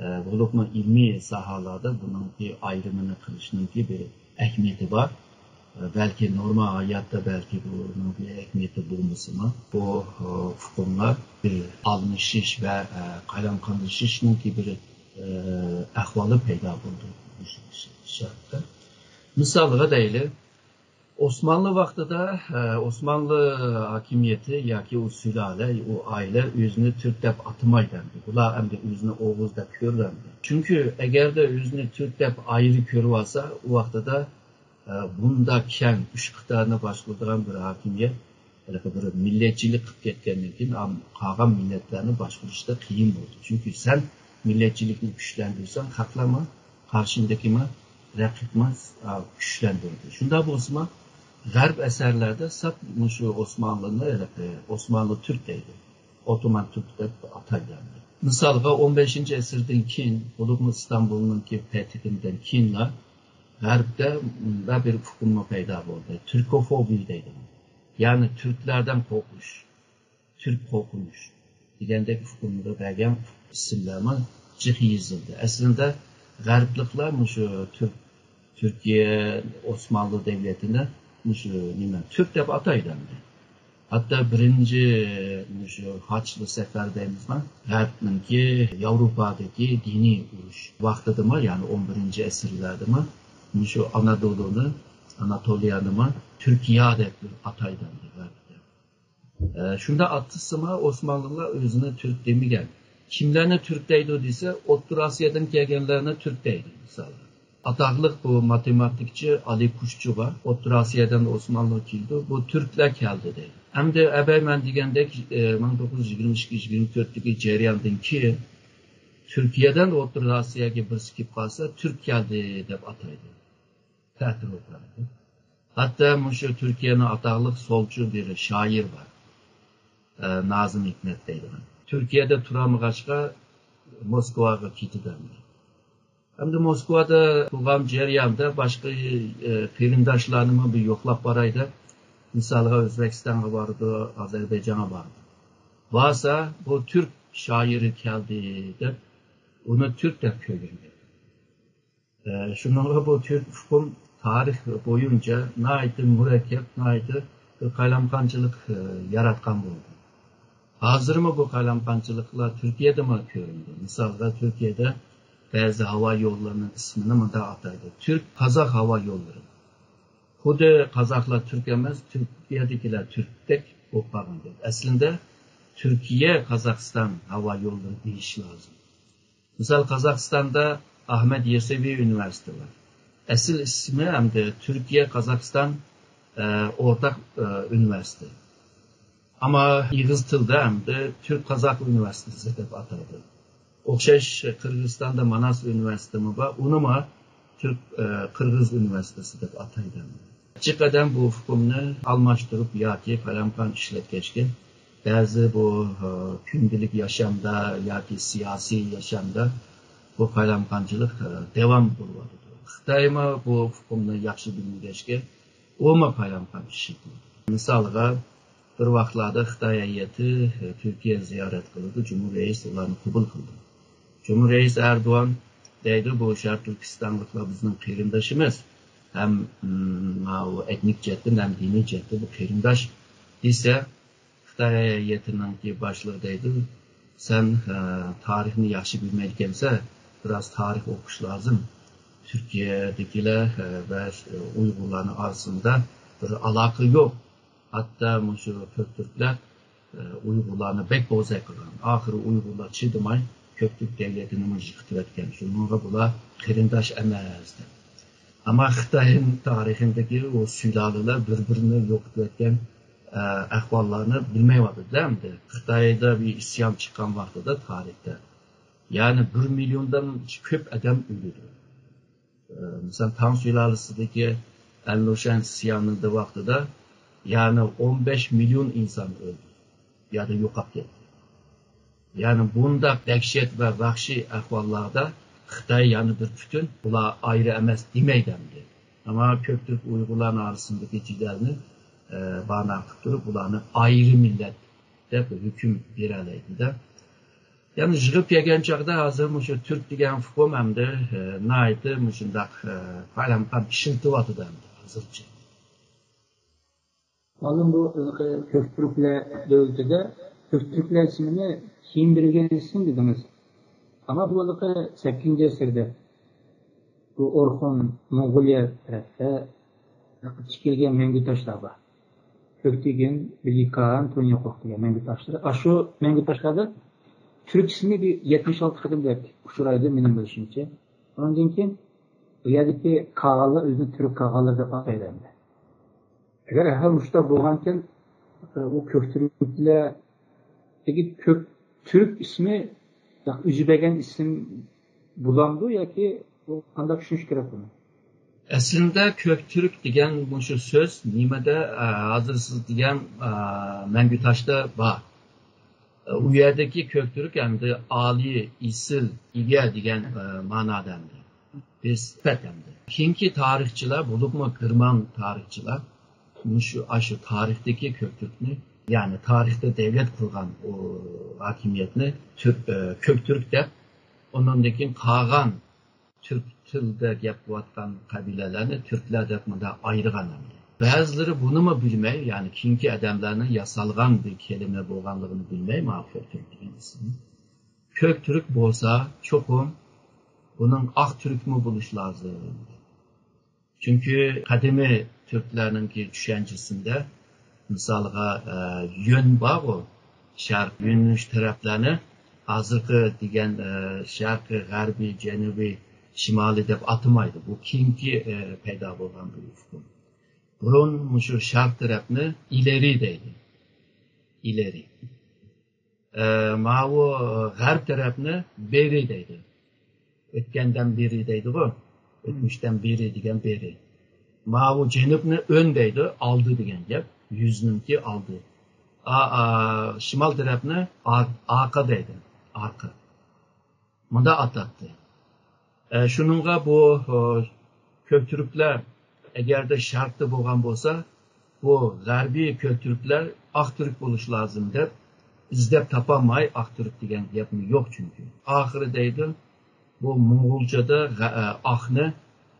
ئە، بولۇپمۇ ئىلمىي ساھەلەردە بۇنىڭكى ئايرىمىنى قىلىشنىڭكى بىر ئەھمىيىتى بار. ئە، بەلكى نورمال ھاياتتا بەلكى بۇنىڭ بىر ئەھمىيىتى بولمىسىمۇ، بۇ، ئە، ئۇقۇملار بىر ئالمىشىش ۋە، ئە، قالايمىقانلىشىشنىڭكى بىر ئە، ئەھۋالى پەيدا بولدى مۇشۇ شەرتتە. مىسالغا دەيلى، ئوسمانلى ۋاقتىدا، ئە، ئوسمانلى ھاكىمىيىتى ياكى ئۇ سۇلالە، ئۇ ئائىلە ئۆزىنى تۈرك دەپ ئاتىمايدۇ ئەمدى. ئۇلار ئەمدى ئۆزىنى ئوغۇز دەپ كۆرىدۇ ئەمدى. چۈنكى ئەگەردە ئۆزىنى تۈرك دەپ ئايرى كۆرۈۋالسا، ئۇ ۋاقتىدا ئە، بۇنداق كەڭ ئۈچ قىتئەنى باشقۇرىدىغان بىر ھاكىمىيەت، ھېلىقى بىر مىللەتچىلىك قىلىپ كەتكەندىن كېيىن، ئام-، قالغان مىللەتلەرنى باشقۇرۇشتا قىيىن بولىدۇ. چۈنكى سەن مىللەتچىلىكنى كۈچلەندۈرسەڭ، خەقلەرمۇ، قارشىڭدىكىمۇ، رەقىبىمىز، ئا، كۈچلەندۈردى. شۇنداق بولسىمۇ، غەرب ئەسەرلەردە ساپ مۇشۇ ئوسمانلىنى، ئە، ئوسمانلى تۈرك دەيدۇ. ئوتتومان تۈرك دەپ ئاتايدۇ. مىسالغا، ئون بەشىنچى ئەسىردىن كېيىن، بولۇپمۇ ئىستانبۇلنىڭكى پەتھىدىن كېيىنلا غەربتە مۇنداق بىر ئۇقۇممۇ پەيدا بولدى. تۈركوفوبىيە دەيدۇ. يەنى تۈركلەردىن قورقۇش، تۈرك قورقۇنچ دېگەندەك ئۇقۇملىرى بەرگەن ئىسىملارمۇ جىق يېزىلدى. ئەسلىدە غەربلىكلەر مۇشۇ تۈرك، تۈركىيە، ئوسمانلى دەۋلىتىنى مۇشۇ نېمە، تۈرك دەپ ئاتايدۇ ئەمدى. ھەتتا بىرىنچى مۇشۇ ھاچلى سەپەر دەيمىزما، غەربنىڭكى ياۋروپادىكى دىنىي ئۇرۇش ۋاقتىدىمۇ، يەنى ئون بىرىنچى ئەسىرلەردىمۇ مۇشۇ ئانادولۇنى، ئاناتولىيەنىمۇ تۈركىيە دەپ ئاتايدۇ ئەمدى غەربتە. ئە، شۇنداق ئاتىسىما ئوسمانلىلار ئۆزىنى تۈرك دېمىگەن. كىملەرنى تۈرك دەيدۇ دېسە، ئوتتۇرا ئاسىيادىن كەلگەنلەرنى تۈرك دەيدۇ، مىسال. ئاتاقلىق بۇ ماتېماتىكچى ئالى كۇشچۇ بار. ئوتتۇرا ئاسىيادىن ئوسمانلىغا كېلىدۇ. بۇ تۈركلەر كەلدى دەيدۇ. ئەمدى ئەبەي مەن دېگەندەك، ئە، مىڭ توققۇز يۈز يىگىرمە ئىككى، يىگىرمە تۆتتىكى جەرياندىن كېيىن تۈركىيەدىن ئوتتۇرا ئاسىياگە بىرسى كېلىپ قالسا، تۈرك كەلدى دەپ ئاتايدۇ. تەتۈر ئوتتۇرىدۇ. ھەتتا مۇشۇ تۈركىيەنىڭ ئاتاقلىق سولچۇ بىر شائىر بار. ئە، نازىم ھېكمەت دەيدىغان. تۈركىيەدە تۇرالمىغاچقا، موسكۋاغا كېتىدۇ ئەمدى. ئەمدى موسكۋادا تۇرغان جەرياندا باشقا، ئە، قېرىنداشلارنىمۇ بىر يوقلاپ باراي دەپ، مىسالغا ئۆزبېكىستانغا بارىدۇ، ئازەربەيجانغا بارىدۇ. بارسا، بۇ تۈرك شائىرى كەلدى دەپ، ئۇنى تۈرك دەپ كۆرگەن. ئە، شۇنىڭغا بۇ تۈرك ئۇقۇم تارىخ بويىچە ناھايىتى مۇرەككەپ، ناھايىتى بىر قالايمىقانچىلىق، ئە، ياراتقان بولدى. ھازىرمۇ بۇ قالايمىقانچىلىقلار تۈركىيەدىمۇ كۆرۈنىدۇ. مىسالغا، تۈركىيەدە بەزى ھاۋا يوللىرىنىڭ ئىسمىنى مۇنداق ئاتايدۇ: تۈرك قازاق ھاۋا يوللىرى. خۇددى قازاقلار تۈرك ئەمەس، تۈركىيەدىكىلەر تۈركتەك بولۇپ قالغان گەپ. ئەسلىدە تۈركىيە قازاقىستان ھاۋا يوللىرى دېيىش لازىم. مىسال، قازاقىستاندا ئەھمەد يەسەۋى ئۇنىۋېرسىتېتى بار. ئەسلى ئىسمى ئەمدى تۈركىيە قازاقىستان، ئە، ئورتاق، ئە، ئۇنىۋېرسىتېتى. ئەمما ئېغىز تىلدا ئەمدى تۈرك قازاق ئۇنىۋېرسىتېتى دەپ ئاتايدۇ. ئوخشاش قىرغىزىستاندا ماناس ئۇنىۋېرسىتېتىمۇ بار، ئۇنىمۇ تۈرك، ئە، قىرغىز ئۇنىۋېرسىتېتى دەپ ئاتايدۇ. جىق ئادەم بۇ ئۇقۇمنى ئالماشتۇرۇپ ياكى قالايمىقان ئىشلەتكەچكە، بەزى بۇ، ئە، كۈندىلىك ياشامدا ياكى سىياسىي ياشامدا بۇ قالايمىقانچىلىق، ئە، داۋام بولۇۋاتىدۇ. خىتايمۇ بۇ ئۇقۇمنى ياخشى بىلمىگەچكە، ئۇمۇ قالايمىقان ئىشلىتىدۇ. مىسالغا، بىر ۋاقىتلاردا خىتاي ھەيئىتى، ئە، تۈركىيە زىيارەت قىلىدۇ، جۇمھۇر رەئىس ئۇلارنى قوبۇل قىلدى. جۇمھۇر رەئىس ئەردوغان دەيدۇ، بۇ شەرقىي تۈركىستانلىقلار بىزنىڭ قېرىندىشىمىز. ھەم، ئىم، ماۋۇ ئېتنىك جەھەتتىن، ھەم دىنىي جەھەتتىن بۇ قېرىنداش دېسە، خىتاي ھەيئىتىنىڭكى باشلىقى دەيدۇ، سەن، ئە، تارىخنى ياخشى بىلمەيدىكەنسەن، بىراز تارىخ ئوقۇش لازىم. تۈركىيەدىكىلەر، ئە، ۋە، ئە، ئۇيغۇرلارنىڭ ئارىسىدا بىر ئالاقە يوق. ھەتتا مۇشۇ كۆكتۈركلەر، ئە، ئۇيغۇرلارنى بەك بوزەك قىلغان. ئاخىرى ئۇيغۇرلار چىدىماي، كۆكتۈرك دەۋلىتىنىمۇ يىقىتىۋەتكەن. شۇنىڭغا بۇلار قېرىنداش ئەمەس دەپ. ئەمما خىتاي تارىخىدىكى ئۇ سۇلالىلەر بىر-بىرىنى يوقىتىۋەتكەن، ئە، ئەھۋاللارنى بىلمەيۋاتىدۇ ئەمدى. خىتايدا بىر ئىسيان چىققان ۋاقتىدا تارىختا، يەنى بىر مىليوندىن كۆپ ئادەم ئۆلىدۇ. ئە، مىسال، تاڭ سۇلالىسىدىكى ئەنلۇشەن ئىسيانىدا ۋاقتىدا، يەنى ئون بەش مىليون ئىنسان ئۆلدى يادا يوقاپ كەتتى. يەنى بۇنداق دەھشەت ۋە ۋەھشىي ئەھۋاللاردا خىتاي يەنە بىر پۈتۈن، بۇلار ئايرى ئەمەس دېمەيدۇ ئەمدى. ئەمما كۆپتۈرك ئۇيغۇرلارنىڭ ئارىسىندىكى جېدەلنى، ئە، باناق قىلىپ تۇرۇپ، بۇلارنى ئايرى مىللەت دەپ ھۆكۈم بېرەلەيدۇ-دە. يەنى يىغىپ كەلگەن چاغدا ھازىر مۇشۇ تۈرك دېگەن ئۇقۇم ئەمدى، ئە، ناھايىتى مۇشۇنداق، ئە، قالايمىقان ئىشلىتىۋاتىدۇ ئەمدى ھازىرچە. مالۇم بۇ ھېلىقى كۆكتۈركلەر دۆلىتىدە كۆكتۈركلەر ئىسمىنى كېيىن بىرگە ئىسىم دېدىڭىز. ئەمما بۇ ھېلىقى سەككىزىنچى ئەسىردە بۇ ئورخۇن، موڭغۇلىيە تەرەپتە چىقىپ كەلگەن مەڭگۈ تاشلار بار. كۆكتېگىن، بىلگى كان، تۇنياقوق دېگەن مەڭگۈ تاشلىرى. ئاشۇ مەڭگۈ تاشلاردا تۈرك ئىسمى بىر يەتمىش ئالتە قېتىم بەلكى ئۇچرايدۇ، مېنىڭ بىلىشىمچە. ئۇنىڭدىن كېيىن بۇ يەردىكى كاغانلار ئۆزىنى تۈرك كاغانلىرى دەپ ئاتايدۇ ئەمدى. ئەگەر ھەر مۇشۇنداق بولغانكەن، ئۇ كۆكتۈركلەردىكى كۆك، تۈرك ئىسمى ياكى ئۆزى بەرگەن ئىسىم بولامدۇ ياكى بۇ قانداق چۈشىنىش كېرەك بۇنى؟ ئەسلىندە كۆك تۈرك دېگەن مۇشۇ سۆز نېمىدە، ئە، ھازىر سىز دېگەن، ئە، مەڭگۈتاشتا بار. ئە، ئۇ يەردىكى كۆك تۈرك ئەمدى ئالىي، ئېسىل، ئىگە دېگەن، ئە، مانادا ئەمدى. بىر سۈپەت ئەمدى. كېيىنكى تارىخچىلار، بولۇپمۇ گېرمان تارىخچىلار مۇشۇ، ئاشۇ تارىختىكى كۆك تۈركنى، يەنى تارىختا دەۋلەت قۇرغان ئۇ ھاكىمىيەتنى تۈرك، ئە، كۆك تۈرك دەپ، ئۇنىڭدىن كېيىن قالغان تۈرك تىلىدا گەپ قىلىۋاتقان قەبىلىلەرنى تۈركلەر دەپ مۇنداق ئايرىغان ئەمدى. بەزىلىرى بۇنىمۇ بىلمەي، يەنى كېيىنكى ئادەملەرنىڭ ياسالغان بىر كەلىمە بولغانلىقىنى بىلمەي، ماۋۇ كۆك تۈرك دېگەن ئىسىمنى. كۆك تۈرك بولسا، چوقۇم بۇنىڭ ئاق تۈركمۇ بولۇش لازىم. چۈنكى قەدىمىي تۈركلەرنىڭكى چۈشەنچىسىندە، مىسالغا، ئە، يۆن بارغۇ، شەرق، يۆنىلىش تەرەپلەرنى ھازىرقى دېگەن، ئە، شەرقىي، غەربىي، جەنۇبىي، شىمالىي دەپ ئاتىمايدۇ. بۇ كېيىنكى، ئە، پەيدا بولغان بىر ئۇقۇم. بۇرۇن مۇشۇ شەرق تەرەپنى ئىلېرى دەيدۇ. ئىلېرى. ئە، ماۋۇ غەرب تەرەپنى بېرى دەيدۇ. ئۆتكەندىن بېرى دەيدىغۇ. ئۆتمۈشتىن بېرى دېگەن بېرى. ماۋۇ جەنۇبنى ئۆن دەيدۇ، ئالدى دېگەن گەپ. يۈزنىڭكى ئالدى. ئا، ئا، شىمال تەرەپنى ئار-، ئارقا دەيدۇ. ئارقا. مۇنداق ئاتاتتى. ئە، شۇنىڭغا بۇ، ئە، كۆك تۈركلەر ئەگەردە شەرقتە بولغان بولسا، بۇ غەربىي كۆك تۈركلەر ئاق تۈرك بولۇش لازىم دەپ ئىزدەپ تاپالماي، ئاق تۈرك دېگەن گەپمۇ يوق چۈنكى. ئاخىرى دەيدۇ، بۇ موڭغۇلچىدا غە-، ئە، ئاقنى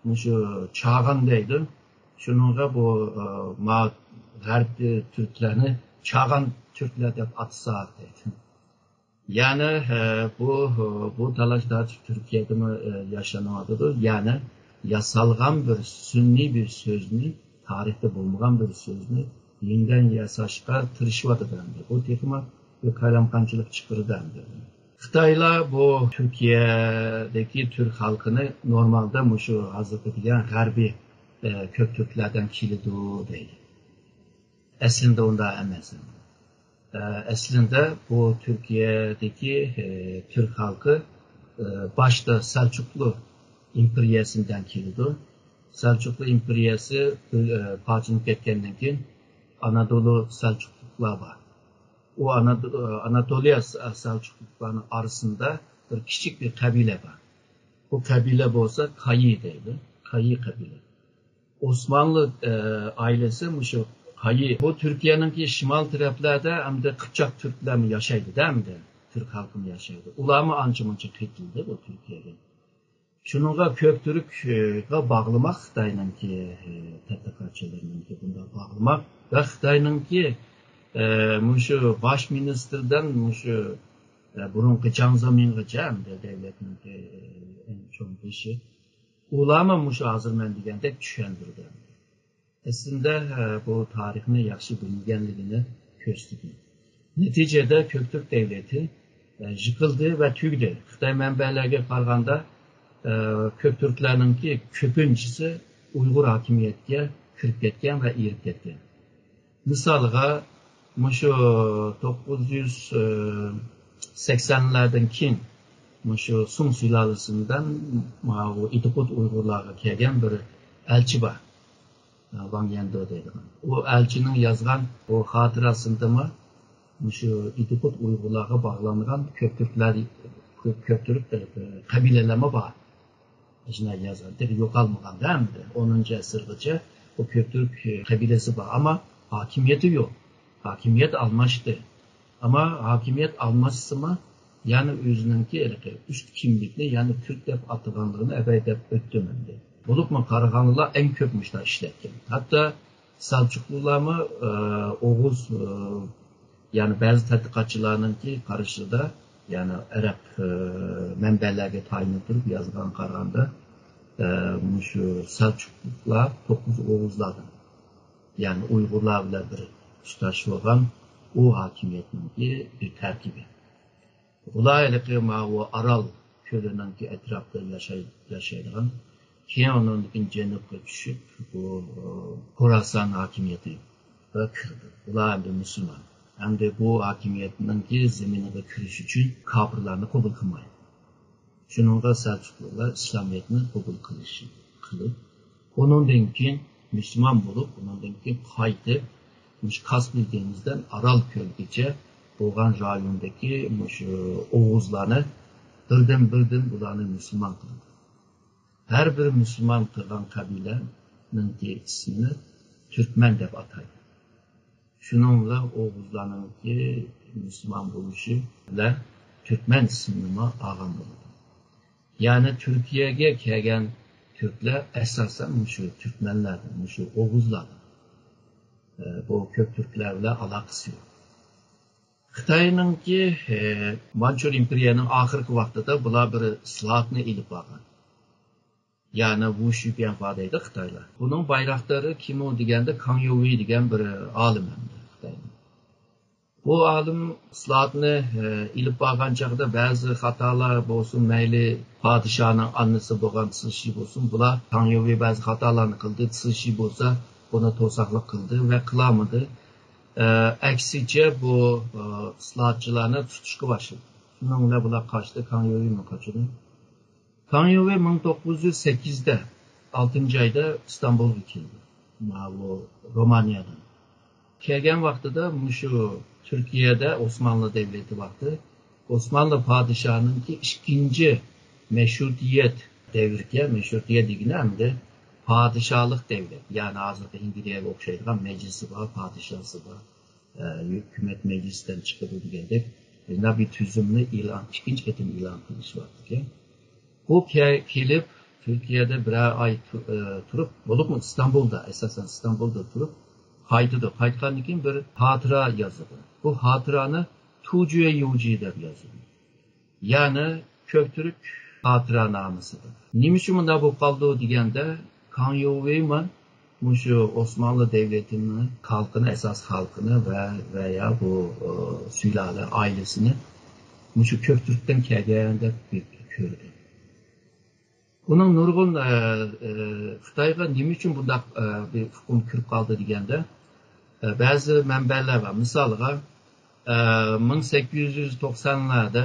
مۇشۇ چاغان دەيدۇ. شۇنىڭغا بۇ، ئە، ما غەربىي تۈركلەرنى چاغان تۈركلەر دەپ ئاتىساق دەيدۇ. يەنى، ئە، بۇ، بۇ تالاش تارتىش تۈركىيەدىمۇ، ئە، ياشىنىۋاتىدۇ. يەنى ياسالغان بىر سۈنئىي بىر سۆزنى، تارىختا بولمىغان بىر سۆزنى يېڭىدىن ياساشقا تىرىشىۋاتىدۇ ئەمدى. بۇ تېخىمۇ بىر قايرامقانچىلىق چىقىرىدۇ ئەمدى. خىتايلار بۇ تۈركىيەدىكى تۈرك خەلقىنى نورمالدا مۇشۇ ھازىرقى دېگەن غەربىي، ئە، كۆك تۈركلەردىن كېلىدۇ دەيدۇ. ئەسلىندە ئۇنداق ئەمەس. ئە، ئەسلىندە بۇ تۈركىيەدىكى، ئە، تۈرك خەلقى، ئە، باشتا سەلچۇقلۇ ئىمپېرىيەسىدىن كېلىدۇ. سەلچۇقلۇ ئىمپېرىيەسى، ئە، پارچىلىنىپ كەتكەندىن كېيىن ئانادولۇ سەلچۇقلۇقلار بار. ئۇ ئانادو-، ئاناتولىيە سەلچۇقلۇقلارنىڭ ئارىسىدا بىر كىچىك بىر قەبىلە بار. بۇ قەبىلە بولسا كايى دەيدۇ. كايى قەبىلە. ئوسمانلى، ئە، ئائىلىسى مۇشۇ قايى. بۇ تۈركىيەنىڭكى شىمال تەرەپلەردە ئەمدى قىپچاق تۈركلەرمۇ ياشايدۇ-دە ئەمدى. تۈرك خەلقىمۇ ياشايدۇ. ئۇلارمۇ ئانچە-مۇنچە قېتىلدى بۇ تۈركىيەگە. شۇنىڭغا كۆك تۈرككە باغلىماق خىتاينىڭكى، ئە، تەتقىقاتچىلىرىنىڭكى بۇنداق باغلىماق ۋە خىتاينىڭكى، ئە، مۇشۇ باش مىنىستىردىن مۇشۇ، ئە، بۇرۇنقى جاڭ زېمىنغىچە ئەمدى دەۋلەتنىڭكى، ئە، ئەڭ چوڭ بېشى. ئۇلارمۇ مۇشۇ ھازىر مەن دېگەندەك چۈشەندۈردى. ئەسلىندە، ئە، بۇ تارىخنى ياخشى بىلمىگەنلىكىنى كۆرسىتىدۇ. نەتىجىدە كۆكتۈرك دەۋلىتى، ئە، يىقىلدى ۋە تۈگىدى. خىتاي مەنبەلەرگە قارىغاندا، ئە، كۆكتۈركلەرنىڭكى كۆپىنچىسى ئۇيغۇر ھاكىمىيەتكە كىرىپ كەتكەن ۋە ئېرىپ كەتكەن. مىسالغا، مۇشۇ توققۇز يۈز سەكسەنلەردىن كېيىن مۇشۇ سۇڭ سۇلالىسىدىن ماۋۇ ئىدىقۇت ئۇيغۇرلارغا كەلگەن بىر ئەلچى بار. ۋاڭ يەندو دەيدىغان. ئۇ ئەلچىنىڭ يازغان بۇ خاتىرىسىدىمۇ مۇشۇ ئىدىقۇت ئۇيغۇرلارغا باغلانغان كۆپتۈركلەر، كۆپتۈرك قەبىلىلەرمۇ بار. شۇنداق يازغان. تېخى يوقالمىغاندا ئەمدى. ئونىنچى ئەسىرگىچە بۇ كۆپتۈرك قەبىلىسى بار. ئەمما ھاكىمىيىتى يوق. ھاكىمىيەت ئالماشتى. ئەمما ھاكىمىيەت ئالماشسىمۇ، يەنە ئۆزىنىڭكى ھېلىقى ئۈست كىملىكنى، يەنە تۈرك دەپ ئاتىغانلىقىنى ئەۋەي دەپ ئۆتتۈم ئەمدى. بولۇپمۇ قاراخانلىلار ئەڭ كۆپ مۇشۇنداق ئىشلەتكەن. ھەتتا سەلچۇقلۇلارمۇ، ئە، ئوغۇز، ئە، يەنى بەزى تەتقىقاتچىلارنىڭكى قارىشىدا، يەنى ئەرەب، ئە، مەنبەلەرگە تايىنىپ تۇرۇپ يازغان قارىغاندا، ئە، مۇشۇ سەلچۇقلۇقلار توققۇز ئوغۇزلاردىن، يەنى ئۇيغۇرلار بىلەن بىر تۇتاش بولغان ئۇ ھاكىمىيەتنىڭكى بىر تەركىبى. ئۇلار ھېلىقى ماۋۇ ئارال كۆلىنىڭكى ئەتراپىدا ياشاي-، ياشايدىغان، كېيىن ئۇنىڭدىن كېيىن جەنۇبقا چۈشۈپ، بۇ، ئۇ، خوراسان ھاكىمىيىتىگە كىردى. ئۇلار ئەمدى مۇسۇلمان. ئەمدى بۇ ھاكىمىيەتنىڭكى زېمىنىغا كىرىش ئۈچۈن كاپىرلارنى قوبۇل قىلمايدۇ. شۇنىڭغا سەلچۇقلۇقلار ئىسلامىيەتنى قوبۇل قىلىشى، قىلىپ، ئۇنىڭدىن كېيىن مۇسۇلمان بولۇپ، ئۇنىڭدىن كېيىن قايتىپ، مۇشۇ كاسپىي دېڭىزىدىن ئارال كۆلىگىچە بولغان رايوندىكى مۇشۇ ئوغۇزلارنى بىردىن-بىردىن بۇلارنى مۇسۇلمان قىلدى. ھەر بىر مۇسۇلمان قىلغان قەبىلەنىڭكى ئىسمىنى تۈركمەن دەپ ئاتايدۇ. شۇنىڭ بىلەن ئوغۇزلارنىڭكى مۇسۇلمان بولۇشى بىلەن تۈركمەن ئىسمىنىمۇ ئالغان بولىدۇ. يەنى تۈركىيەگە كەلگەن تۈركلەر ئاساسەن مۇشۇ تۈركمەنلەردىن، مۇشۇ ئوغۇزلاردىن. ئە، بۇ كۆك تۈركلەر بىلەن ئالاقىسى يوق. خىتاينىڭكى، ئە، مانچۇر ئىمپېرىيەنىڭ ئاخىرقى ۋاقتىدا بۇلار بىر ئىسلاھاتنى ئېلىپ بارغان. يەنى ۋۇ شۈپيەنفا دەيدۇ خىتايلار. بۇنىڭ بايراقدىرى كىم ئۇ دېگەندە، كاڭ يوۋېي دېگەن بىر ئالىم ئەمدى خىتاينىڭ. بۇ ئالىم ئىسلاھاتنى، ئە، ئېلىپ بارغان چاغدا بەزى خاتالار بولسۇن، مەيلى پادىشاھنىڭ ئانىسى بولغان سىشى بولسۇن، بۇلار كاڭ يوۋېي بەزى خاتالارنى قىلدى، سىشى بولسا بۇنى توساقلىق قىلدى ۋە قىلالمىدى. ئە، ئەكسىچە بۇ، ئە، ئىسلاھاتچىلارنى تۇتۇشقا باشلىدى. شۇنىڭ بىلەن بۇلار قاچتى، كاڭ يوۋېيمۇ قاچىدۇ. كاڭ يوۋېي مىڭ توققۇز يۈز سەككىزدە، ئالتىنچى ئايدا ئىستانبۇلغا كەلدى. ماۋۇ رومانىيەدىن. كەلگەن ۋاقتىدا مۇشۇ تۈركىيەدە ئوسمانلى دەۋلىتى ۋاقتى، ئوسمانلى پادىشاھىنىڭكى ئىككىنچى مەشرۇتىيەت دەۋرىكەن، مەشرۇتىيەت دېگىنى ئەمدى پادىشاھلىق دەۋلەت. يەنى ھازىرقى ئىنگلىيەگە ئوخشايدىغان مەجلىسى بار، پادىشاھسى بار، ئە، ھۆكۈمەت مەجلىستىن چىقىدۇ دېگەندەك، بۇنداق بىر تۈزۈمنى ئېلان، ئىككىنچى قېتىم ئېلان قىلىشىۋاتىدىكەن. بۇ كە-، كېلىپ تۈركىيەدە بىرەر ئاي تۇ-، ئە، تۇرۇپ، بولۇپمۇ ئىستانبۇلدا، ئاساسەن ئىستانبۇلدا تۇرۇپ قايتىدۇ. قايتقاندىن كېيىن بىر خاتىرە يازىدۇ. بۇ خاتىرەنى توجيۇ يوجى دەپ يازىدۇ. يەنى كۆك تۈرك خاتىرەنامىسىدە. نېمە ئۈچۈن مۇنداق بولۇپ قالدى دېگەندە، كاڭ يوۋېيمۇ مۇشۇ ئوسمانلى دەۋلىتىنىڭ خەلقىنى، ئاساس خەلقىنى ۋە، ۋە يا بۇ، ئۇ، سۈلالە ئائىلىسىنى مۇشۇ كۆك تۈركتىن كەلگەن دەپ كۆردى. بۇنىڭ نۇرغۇن، ئە، ئە، خىتايغا نېمە ئۈچۈن بۇنداق، ئە، بىر ئۇقۇم كىرىپ قالدى دېگەندە، ئە، بەزى مەنبەلەر بار. مىسالغا، ئە، مىڭ سەككىز يۈز توقسانلاردا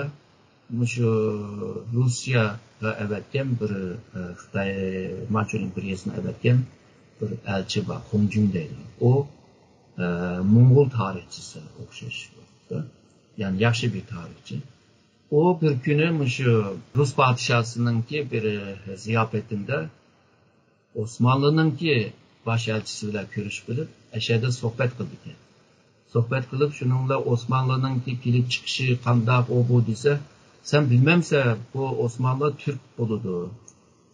مۇشۇ روسىيەگە ئەۋەتكەن بىر، ئە، خىتاي مانچۇ ئىمپېرىيەسىنى ئەۋەتكەن بىر ئەلچى بار، خۇڭجۈن دەيدۇ. ئۇ، ئە، موڭغۇل تارىخچىسىغا ئوخشاش، يەنى ياخشى بىر تارىخچى. ئۇ بىر كۈنى مۇشۇ رۇس پادىشاھسىنىڭكى بىر زىياپىتىندە ئوسمانلىنىڭكى باش ئەلچىسى بىلەن كۆرۈشۈپ قېلىپ، ئەشەدە سۆھبەت قىلىدىكەن. سۆھبەت قىلىپ، شۇنىڭ بىلەن ئوسمانلىنىڭكى كېلىپ چىقىشى قانداق، ئۇ بۇ دېسە، سەن بىلمەمسەن، بۇ ئوسمانلى تۈرك بولىدۇ.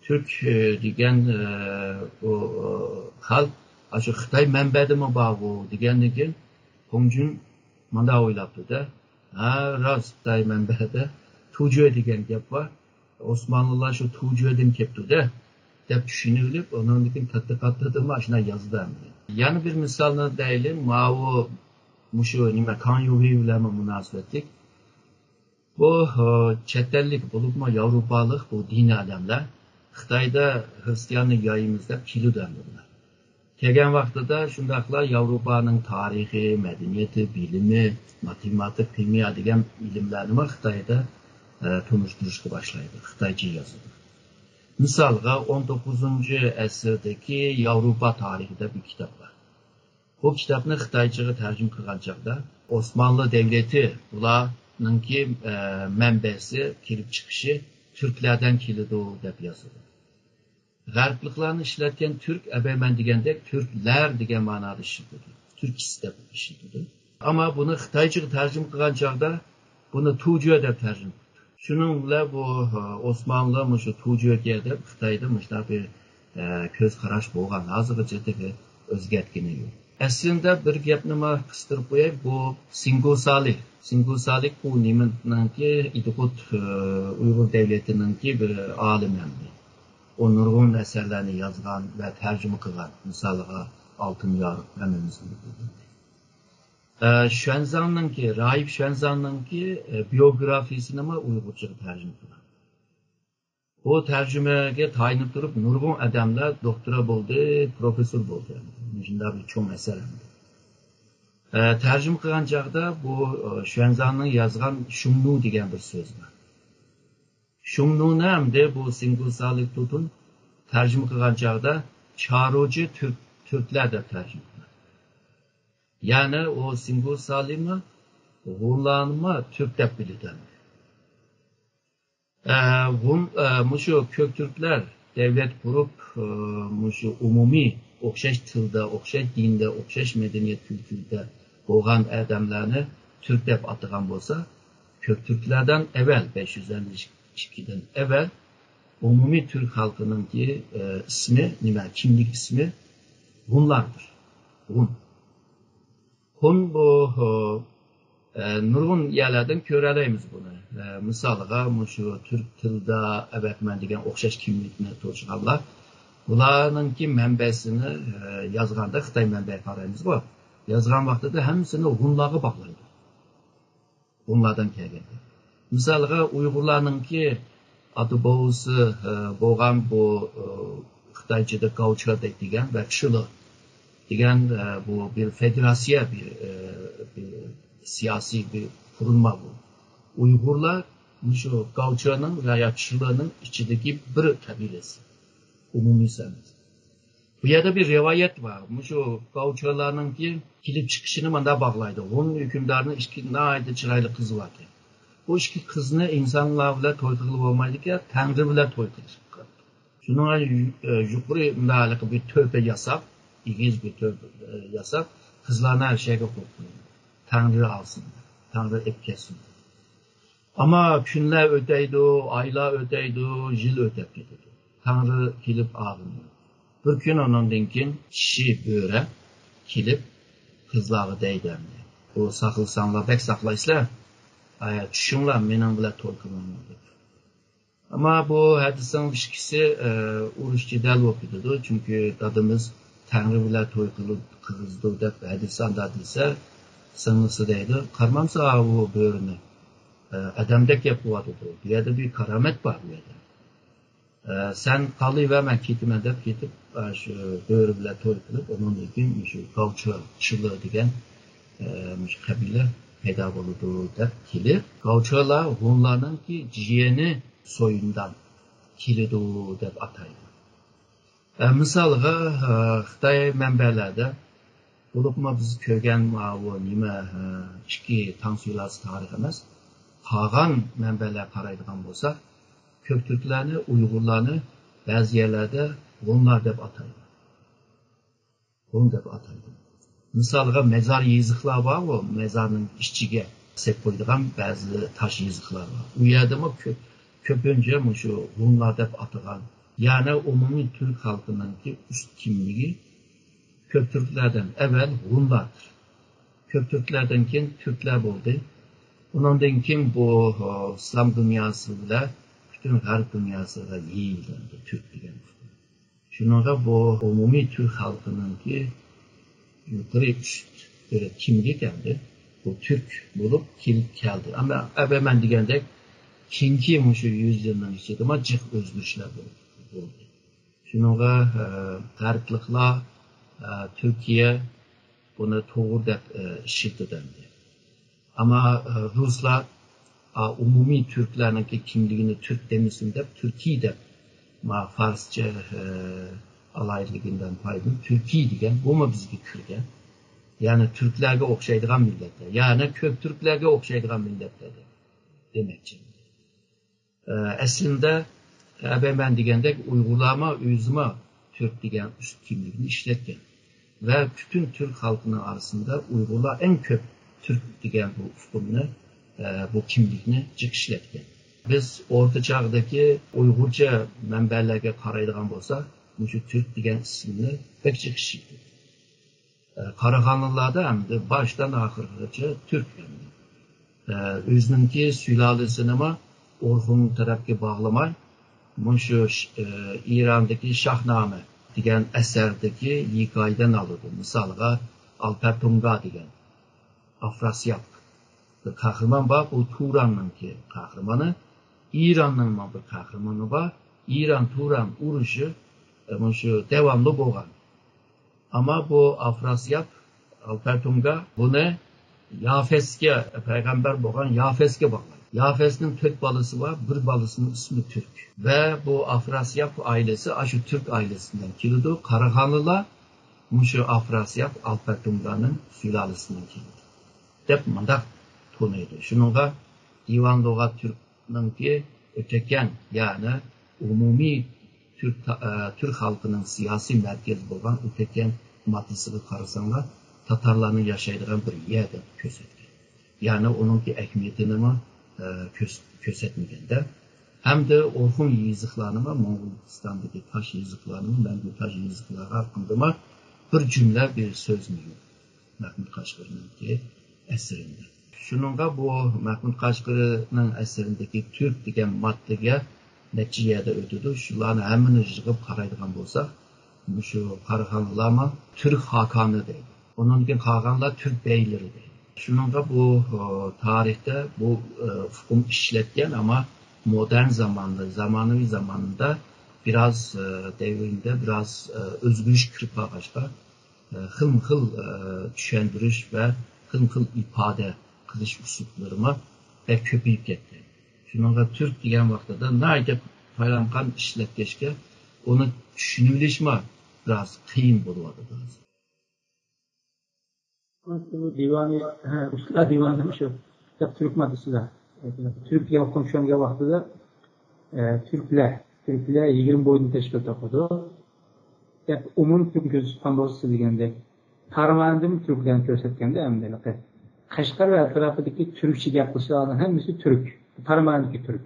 تۈرك، ئە، دېگەن، ئە، ئۇ، ئۇ، خەلق، ئاشۇ خىتاي مەنبەدىمۇ بار ئۇ دېگەندىن كېيىن، خۇڭجۈن مۇنداق ئويلاپتۇ-دە، ھە، راست، خىتاي مەنبەدە توجيۇ دېگەن گەپ بار. ئوسمانلىلار شۇ توجيۇدىن كەپتۇ-دە، دەپ چۈشىنىۋېلىپ، ئۇنىڭدىن كېيىن تەتقىقاتلىرىدىمۇ ئاشۇنداق يازدى ئەمدى. يەنە بىر مىسالنى دەيلى، ماۋۇ، مۇشۇ نېمە، كاڭ يۇۋېي بىلەنمۇ مۇناسىۋەتلىك. بۇ، ئۇ، چەت ئەللىك بولۇپمۇ ياۋروپالىق بۇ دىنىي ئادەملەر خىتايدا خرىستىياننى يايىمىز دەپ كېلىدۇ ئەمدى بۇلار. كەلگەن ۋاقتىدا شۇنداقلا ياۋروپانىڭ تارىخى، مەدەنىيىتى، بىلىمى، ماتېماتىك، خىمىيە دېگەن ئىلىملەرنىمۇ خىتايدا، ئە، تونۇشتۇرۇشقا باشلايدۇ، خىتايچە يازىدۇ. مىسالغا، ئون توققۇزىنچى ئەسىردىكى ياۋروپا تارىخى دەپ بىر كىتاب بار. بۇ كىتابنى خىتايچىغا تەرجىمە قىلغان چاغدا، ئوسمانلى دەۋلىتى بۇلارنىڭكى، ئە، مەنبەسى، كېلىپ چىقىشى تۈركلەردىن كېلىدۇ دەپ يازىدۇ. غەربلىكلارنى ئىشلەتكەن تۈرك، ئەبەي مەن دېگەندەك، تۈركلەر دېگەن مانادا ئىشلىتىدۇ. تۈركىس دەپ ئىشلىتىدۇ. ئەمما بۇنى خىتايچىغا تەرجىمە قىلغان چاغدا بۇنى توجيۇ دەپ تەرجىمە قىلىپتۇ. شۇنىڭ بىلەن بۇ، ئە، ئوسمانلى مۇشۇ توجيۇگە دەپ خىتايدا مۇشۇنداق بىر، ئە، كۆز قاراش بولغان. ھازىرغىچە تېخى ئۆزگەرتكىنى يوق. ئەسلىندە بىر گەپنىمۇ قىستۇرۇپ قوياي، بۇ سىنگۇ سالىھ. سىنگۇ سالىھ بۇ نېمىنىڭكى، ئىدىقۇت، ئە، ئۇيغۇر دەۋلىتىنىڭكى بىر ئالىمى ئەمدى. ئۇ نۇرغۇن ئەسەرلەرنى يازغان ۋە تەرجىمە قىلغان. مىسالىغا، ئالتۇن يارۇق ھەممىمىزنىڭ بىلگىنى. ئە، شۈەنزاڭنىڭكى، راھىب شۈەنزاڭنىڭكى، ئە، بىيوگرافىيىسىنىمۇ ئۇيغۇرچىغا تەرجىمە قىلغان. بۇ تەرجىمىگە تايىنىپ تۇرۇپ، نۇرغۇن ئادەملەر دوكتورا بولدى، پروفېسسور بولدى. مۇشۇنداق بىر چوڭ ئەسەر ئەمدى. ئە، تەرجىمە قىلغان چاغدا بۇ، ئە، شۈەنزاڭنىڭ يازغان شۇڭنۇ دېگەن بىر سۆز بار. شۇڭنۇنى ئەمدى بۇ سىنگۇ سالىھ تۇتۇن تەرجىمە قىلغان چاغدا چارۋىچى تۈرك، تۈركلەر دەپ تەرجىمە قىلىدۇ. يەنى ئۇ سىنگۇ سالىمى ھونلارنىمۇ تۈرك دەپ بىلىدۇ. ئە، ھون، ئە، مۇشۇ كۆك تۈركلەر دەۋلەت قۇرۇپ، ئە، مۇشۇ ئومۇمىي ئوخشاش تىلدا، ئوخشاش دىندا، ئوخشاش مەدەنىيەت كۈلتۈرىدە بولغان ئادەملەرنى تۈرك دەپ ئاتىغان بولسا، كۆك تۈركلەردىن ئەۋۋەل، بەش يۈز ئەللىك ئىككىدىن ئەۋۋەل ئومۇمىي تۈرك خەلقىنىڭكى، ئە، ئىسمى نېمە، كىملىك ئىسمى ھونلاردۇر. ھون. ھون بۇ، ئە، نۇرغۇن يەرلەردىن كۆرەلەيمىز بۇنى. ئە، مىسالغا، مۇشۇ تۈرك تىلدا ئەۋەتمەن دېگەن ئوخشاش كىملىكنى توشۇغانلار، بۇلارنىڭكى مەنبەسىنى، ئە، يازغاندا خىتاي مەنبەگە قارايمىزغۇ. يازغان ۋاقتىدا ھەممىسىنى ھونلارغا باغلايدۇ. ھونلاردىن كەلگەن. مىسالغا، ئۇيغۇرلارنىڭكى ئاتا بوۋىسى، ئە، بولغان بۇ، ئە، خىتايچىدا گاۋچۇ دەيدىغان ۋە چىلى دېگەن، ئە، بۇ بىر فېدېراتسىيە، بىر، ئە، بىر سىياسىي بىر قۇرۇلما بۇ. ئۇيغۇرلار مۇشۇ گاۋچۇنىڭ ۋە يا چىلىنىڭ ئىچىدىكى بىر قەبىلىسى. ئومۇمىي ئەمەس. بۇ يەردە بىر رىۋايەت بار. مۇشۇ گاۋچۇلارنىڭكى كېلىپ چىقىشىنى مۇنداق باغلايدۇ. ھون ھۆكۈمدارنىڭ ئىككى ناھايىتى چىرايلىق قىزى باركەن. بۇ ئىككى قىزنى ئىنسانلار بىلەن توي قىلغىلى بولمايدىكەن، تەڭرى بىلەن توي قىلىشقا قارىدى. شۇنىڭغا يۇ-، ئە، يۇقىرى مۇنداق بىر تۆپە ياساپ، ئېگىز بىر تۆپە، ئە، ياساپ، قىزلارنى ھەر شەيگە قويۇپ قويدى. تەڭرى ئالسۇن، تەڭرى ئېلىپ كەتسۇن. ئەمما كۈنلەر ئۆتەيدۇ، ئايلار ئۆتەيدۇ، يىل ئۆتەپ كېتىدۇ. تەڭرى كېلىپ ئالمىدى. بىر كۈن ئۇنىڭدىن كېيىن چىشى بۆرە كېلىپ قىزلارغا دەيدۇ ئەمدى. بۇ ساقلىساڭلار بەك ساقلايسىلەر. ئايا چۈشۈڭلار مېنىڭ بىلەن توي قىلىڭلار دەپ. ئەمما بۇ ھەدىسنىڭ ئىككىسى، ئە، ئۇرۇش جېدەل بولۇپ كېتىدۇ. چۈنكى دادىمىز تەڭرى بىلەن توي قىلىپ قىلغۇزىدۇ دەپ ھەدىس ئاندا دېسە، سىڭلىسى دەيدۇ، قارىمامسىز ئاۋۇ بۆرىنى؟ ئە، ئادەمدەك گەپ قىلىۋاتىدۇ. بۇ يەردە بىر كارامەت بار بۇ يەردە. ئە، سەن قالىۋەر، مەن كېتىمەن دەپ كېتىپ، ئە، شۇ بۆرە بىلەن توي قىلىپ، ئۇنىڭدىن كېيىن مۇشۇ گاۋچۇ چىلى دېگەن، ئە، مۇشۇ قەبىلە پەيدا بولىدۇ دەپ كېلىپ، گاۋچۇلار ھونلارنىڭكى جىيەنى سويۇندان كېلىدۇ دەپ ئاتايدۇ. ئە، مىسالغا، ئە، خىتاي مەنبەلەردە، بولۇپمۇ بىز كۆرگەن ماۋۇ نېمە، ئە، ئىككى تاڭ سۇيلاسى تارىخى ئەمەس، قالغان مەنبەلەرگە قارايدىغان بولساق، كۆك تۈركلەرنى، ئۇيغۇرلارنى بەزى يەرلەردە ھونلار دەپ ئاتايدۇ. ھون دەپ ئاتايدۇ. مىسالغا، مەزار يېزىقلار بارغۇ، مەزارنىڭ ئىچىگە سېلىپ قويىدىغان بەزى تاش يېزىقلار بار. ئۇ يەردىمۇ كۆپ، كۆپىنچە مۇشۇ ھونلار دەپ ئاتىغان. يەنى ئومۇمىي تۈرك خەلقىنىڭكى ئۈست كىملىكى كۆك تۈركلەردىن ئەۋۋەل ھونلاردۇر. كۆك تۈركلەردىن كېيىن تۈركلەر بولدى. ئۇنىڭدىن كېيىن بۇ، ئىسلام دۇنياسى بىلەن پۈتۈن غەرب دۇنياسىغا يېيىلدى تۈرك دېگەن ئۇقۇم. شۇنىڭغا بۇ ئومۇمىي تۈرك خەلقىنىڭكى يۇقىرى ئۈست بىر كىملىك ئەمدى بۇ تۈرك بولۇپ كېلىپ كەلدى. ئەمما ئەبەمەن دېگەندەك كېيىنكى مۇشۇ يۈز يىلنىڭ ئىچىدىمۇ جىق ئۆزگىرىشلەر بولدى. شۇنىڭغا، ئە، غەربلىكلار، ئە، تۈركىيە بۇنى توغرا دەپ، ئە، ئىشلىتىدۇ ئەمدى. ئەمما، ئە، رۇسلار، ئا، ئومۇمىي تۈركلەرنىڭكى كىملىكىنى تۈرك دېمىسۇن دەپ، تۈركىي دەپ، ما، فارسچە، ئە، ئالاھىدىلىكىدىن پايدىلىنىپ، تۈركىي دېگەن، بۇمۇ بىزگە كىرگەن. يەنى تۈركلەرگە ئوخشايدىغان مىللەتلەر، يەنى كۆك تۈركلەرگە ئوخشايدىغان مىللەتلەر دەپ دېمەكچى. ئە، ئەسلىدە، ئەبەمەن دېگەندەك، ئۇيغۇرلارمۇ ئۆزىمۇ تۈرك دېگەن ئۈست كىملىكنى ئىشلەتكەن ۋە پۈتۈن تۈرك خەلقىنىڭ ئارىسىدا ئۇيغۇرلار ئەڭ كۆپ تۈرك دېگەن بۇ ئۇقۇمنى، ئە، بۇ كىملىكنى جىق ئىشلەتكەن. بىز ئورتا چاغدىكى ئۇيغۇرچە مەنبەلەرگە قارايدىغان بولساق، مۇشۇ تۈرك دېگەن ئىسىمنى بەك جىق ئىشلىتىدۇ. ئە، قاراخانلىلاردا ئەمدى باشتىن ئاخىرغىچە تۈرك ئەمدى. ئە، ئۆزىنىڭكى سۇلالىسىنىمۇ ئورخۇن تەرەپكە باغلىماي، مۇشۇ ش-، ئە، ئىراندىكى شاھنامە دېگەن ئەسەردىكى ھېكايىدىن ئالىدۇ. مىسالغا، ئالپەر تۇڭگا دېگەن ئافراسىياب بىر قەھرىمان بار، بۇ تۇراننىڭكى قەھرىمانى، ئىراننىڭمۇ بىر قەھرىمانى بار. ئىران تۇران ئۇرۇشى، ئە، مۇشۇ داۋاملىق بولغان. ئەمما بۇ ئافراسىياب، ئالپەر تۇڭگا بۇنى يافەسكە، پەيغەمبەر بولغان يافەسكە باغلايدۇ. يافەسنىڭ تۆت بالىسى بار، بىر بالىسىنىڭ ئىسمى تۈرك. ۋە بۇ ئافراسىياب ئائىلىسى ئاشۇ تۈرك ئائىلىسىدىن كېلىدۇ. قاراخانلىلار مۇشۇ ئافراسىياب ئالپەردۇملارنىڭ سۇلالىسىدىن كېلىدۇ، دەپ مۇنداق تونۇيدۇ. شۇنىڭغا دىۋان لۇغات تۈركنىڭكى ئۆتەكەن، يەنى ئومۇمىي تۈرك، تا-، ئە، تۈرك خەلقىنىڭ سىياسىي مەركىزى بولغان ئۆتەكەن ماتىسىغا قارىساڭلار، تاتارلارنىڭ ياشايدىغان بىر يەر دەپ كۆرسەتكەن. يەنى ئۇنىڭكى ئەھمىيىتىنىمۇ، ئە، كۆرس-، كۆرسەتمىگەندە. ھەمدە ئورخۇن يېزىقلارنىمۇ، موڭغۇلىستاندىكى تاش يېزىقلارنىمۇ، مەڭگۈ تاش يېزىقلار ھەققىدىمۇ بىر جۈملە، بىر سۆزمۇ يوق مەھمۇد قەشقىرىنىڭكى ئەسىرىدە. شۇنىڭغا بۇ مەھمۇد قەشقىرىنىڭ ئەسىرىدىكى تۈرك دېگەن ماددىگە نەچچە يەردە ئۆتىدۇ. شۇلارنى ھەممىنى يىغىپ قارايدىغان بولساق، مۇشۇ قاراخانلىلارمۇ تۈرك خاقانى دەيدۇ. ئۇنىڭدىن كېيىن قالغانلار تۈرك بەيلىرى دەيدۇ. شۇنىڭغا بۇ، ئە، تارىختا بۇ، ئە، ئۇقۇم ئىشلەتكەن، ئەمما مودېرن زاماندا، زامانىۋى زاماندا بىراز، ئە، دەۋرىدە بىراز، ئە، ئۆزگىرىش كىرىپ قالغاچقا، ئە، خىلمۇ خىل، ئە، چۈشەندۈرۈش ۋە خىلمۇ خىل ئىپادە قىلىش ئۇسۇللىرىمۇ بەك كۆپىيىپ كەتكەن. شۇنىڭغا تۈرك دېگەن ۋاقتىدا ناھايىتى قالايمىقان ئىشلەتكەچكە، ئۇنى چۈشىنىۋېلىشمۇ بىراز قىيىن بولۇۋاتىدۇ ھازىر. بۇ دىۋانى، ھە، ئۇستىلار دىۋانى شۇ تۈرك ماددىسىدا. تۈرك دېگەن ئۇقۇم چۈشەنگەن ۋاقتىدا، ئە، تۈركلەر، تۈركلەر يىگىرمە بوينى تەشكىل تاپىدۇ، دەپ ئومۇمىي تۈركنى كۆزدە تۇتقان بولسا دېگەندەك، تارماندىمۇ تۈركلەرنى كۆرسەتكەندە ئەمدى ھېلىقى قەشقەر ۋە ئەتراپىدىكى تۈركچە گەپ قىلىشلارنىڭ ھەممىسى تۈرك. تارماندىكى تۈرك.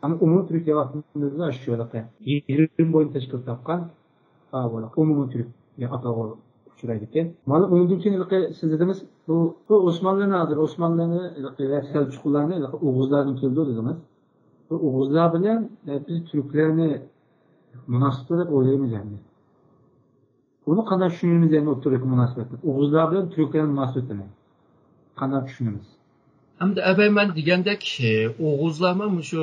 ئەمما ئومۇمىي تۈرك دېگەن ۋاقتىمىزدا شۇ ھېلىقى يىگىرمە بوينى تەشكىل تاپقان، ھا، بۇ ئومۇمىي تۈرك دېگەن ئاتاۋغا ئۇچرايدىكەن. مانا ئۇنىڭدىن كېيىن ھېلىقى سىز دېدىڭىز، بۇ، بۇ ئوسمانلىنى ھازىر، ئوسمانلىنى ھېلىقى ۋە سەلچۇقلارنى ھېلىقى ئوغۇزلاردىن كېلىدۇ دېدىڭىز. بۇ ئوغۇزلار بىلەن، ئە، بىز تۈركلەرنى مۇناسىۋىتى دەپ ئويلايمىز ئەمدى. بۇنى قانداق چۈشىنىمىز ئەمدى ئوتتۇرىدىكى مۇناسىۋەتنى؟ ئوغۇزلار بىلەن تۈركلەرنىڭ مۇناسىۋىتىنى قانداق چۈشىنىمىز؟ ئەمدى ئەبەي مەن دېگەندەك، ئوغۇزلارمۇ مۇشۇ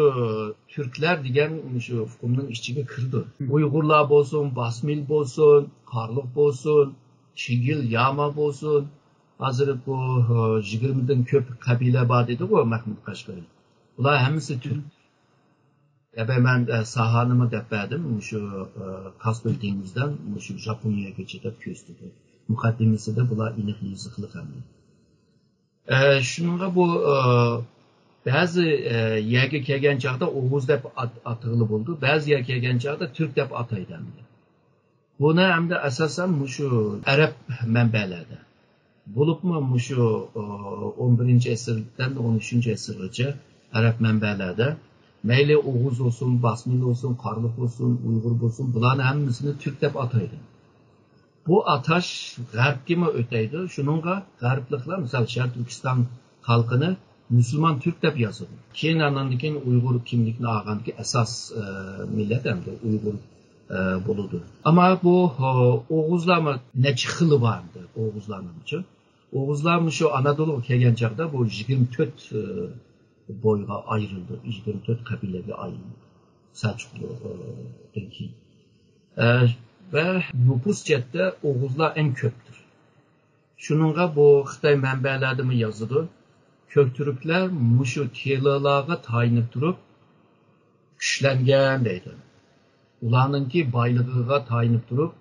تۈركلەر دېگەن مۇشۇ ئۇقۇمنىڭ ئىچىگە كىرىدۇ. ئۇيغۇرلار بولسۇن، باسمىل بولسۇن، قارلۇق بولسۇن، چىگىل، ياما بولسۇن. ھازىر بۇ، ئە، يىگىرمىدىن كۆپ قەبىلە بار دېدىغۇ مەھمۇد قەشقىرى. بۇلار ھەممىسى تۈرك. ئەبەي مەن، ئە، ساھەنىمۇ دەپ بەردىم، مۇشۇ، ئە، كاسپىي دېڭىزىدىن مۇشۇ ياپونىيەگىچە دەپ كۆرسىتىدۇ. مۇقەددىمىسىدە بۇلار ئېنىق يېزىقلىق ئەمدى. ئە، شۇنىڭغا بۇ، ئە، بەزى، ئە، يەرگە كەلگەن چاغدا ئوغۇز دەپ ئات-، ئاتىغىلى بولىدۇ، بەزى يەرگە كەلگەن چاغدا تۈرك دەپ ئاتايدۇ ئەمدى. بۇنى ئەمدى ئاساسەن مۇشۇ ئەرەب مەنبەلەردە، بولۇپمۇ مۇشۇ، ئون بىرىنچى ئەسىردىن ئون ئۈچىنچى ئەسىرگىچە ئەرەب مەنبەلەردە مەيلى ئوغۇز بولسۇن، باسمىل بولسۇن، قارلۇق بولسۇن، ئۇيغۇر بولسۇن، بۇلارنى ھەممىسىنى تۈرك دەپ ئاتايدۇ. بۇ ئاتاش غەربكىمۇ ئۆتەيدۇ. شۇنىڭغا غەربلىكلەر، مىسال، شەرقىي تۈركىستان خەلقىنى مۇسۇلمان تۈرك دەپ يازىدۇ. كېيىن ئاندىن كېيىن ئۇيغۇر كىملىكىنى ئالغاندىكى ئاساس، ئە، مىللەت ئەمدى ئۇيغۇر، ئە، بولىدۇ. ئەمما بۇ، ئە، ئوغۇزلارمۇ نەچچە خىلى بار ئەمدى ئوغۇزلارنىڭچۇ. ئوغۇزلار مۇشۇ ئانادولۇغا كەلگەن چاغدا بۇ يىگىرمە تۆت، ئە، بويغا ئايرىلدى، يىگىرمە تۆت قەبىلىگە ئايرىلدى سەلچۇقلۇقتىن كېيىن. ئە، ۋە نوپۇس جەھەتتە ئوغۇزلار ئەڭ كۆپتۇر. شۇنىڭغا بۇ خىتاي مەنبەلەردىمۇ يازىدۇ. كۆكتۈركلەر مۇشۇ تېلىلارغا تايىنىپ تۇرۇپ كۈچلەنگەن دەيدۇ. ئۇلارنىڭكى بايلىقىغا تايىنىپ تۇرۇپ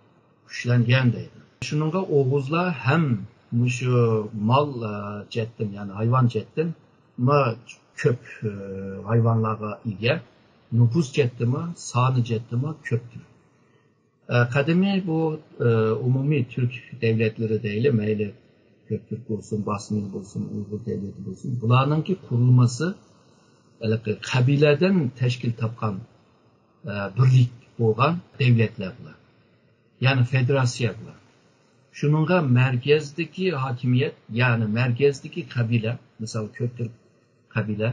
كۈچلەنگەن دەيدۇ. شۇنىڭغا ئوغۇزلار ھەم مۇشۇ مال، ئە، جەھەتتىن، يەنى ھايۋان جەھەتتىنمۇ كۆپ، ئە، ھايۋانلارغا ئىگە، نوپۇس جەھەتتىنمۇ، سانى جەھەتتىنمۇ كۆپتۇر. ئە، قەدىمىي بۇ، ئە، ئومۇمىي تۈرك دەۋلەتلىرى دەيلى، مەيلى كۆكتۈرك بولسۇن، باسمىل بولسۇن، ئۇيغۇر دەۋلىتى بولسۇن، بۇلارنىڭكى قۇرۇلمىسى ھېلىقى قەبىلەدىن تەشكىل تاپقان، ئە، بىرلىك بولغان دەۋلەتلەر بۇلار. يەنى فېدېراتسىيە بۇلار. شۇنىڭغا مەركەزدىكى ھاكىمىيەت، يەنى مەركەزدىكى قەبىلە، مىسال، كۆكتۈرك قەبىلە،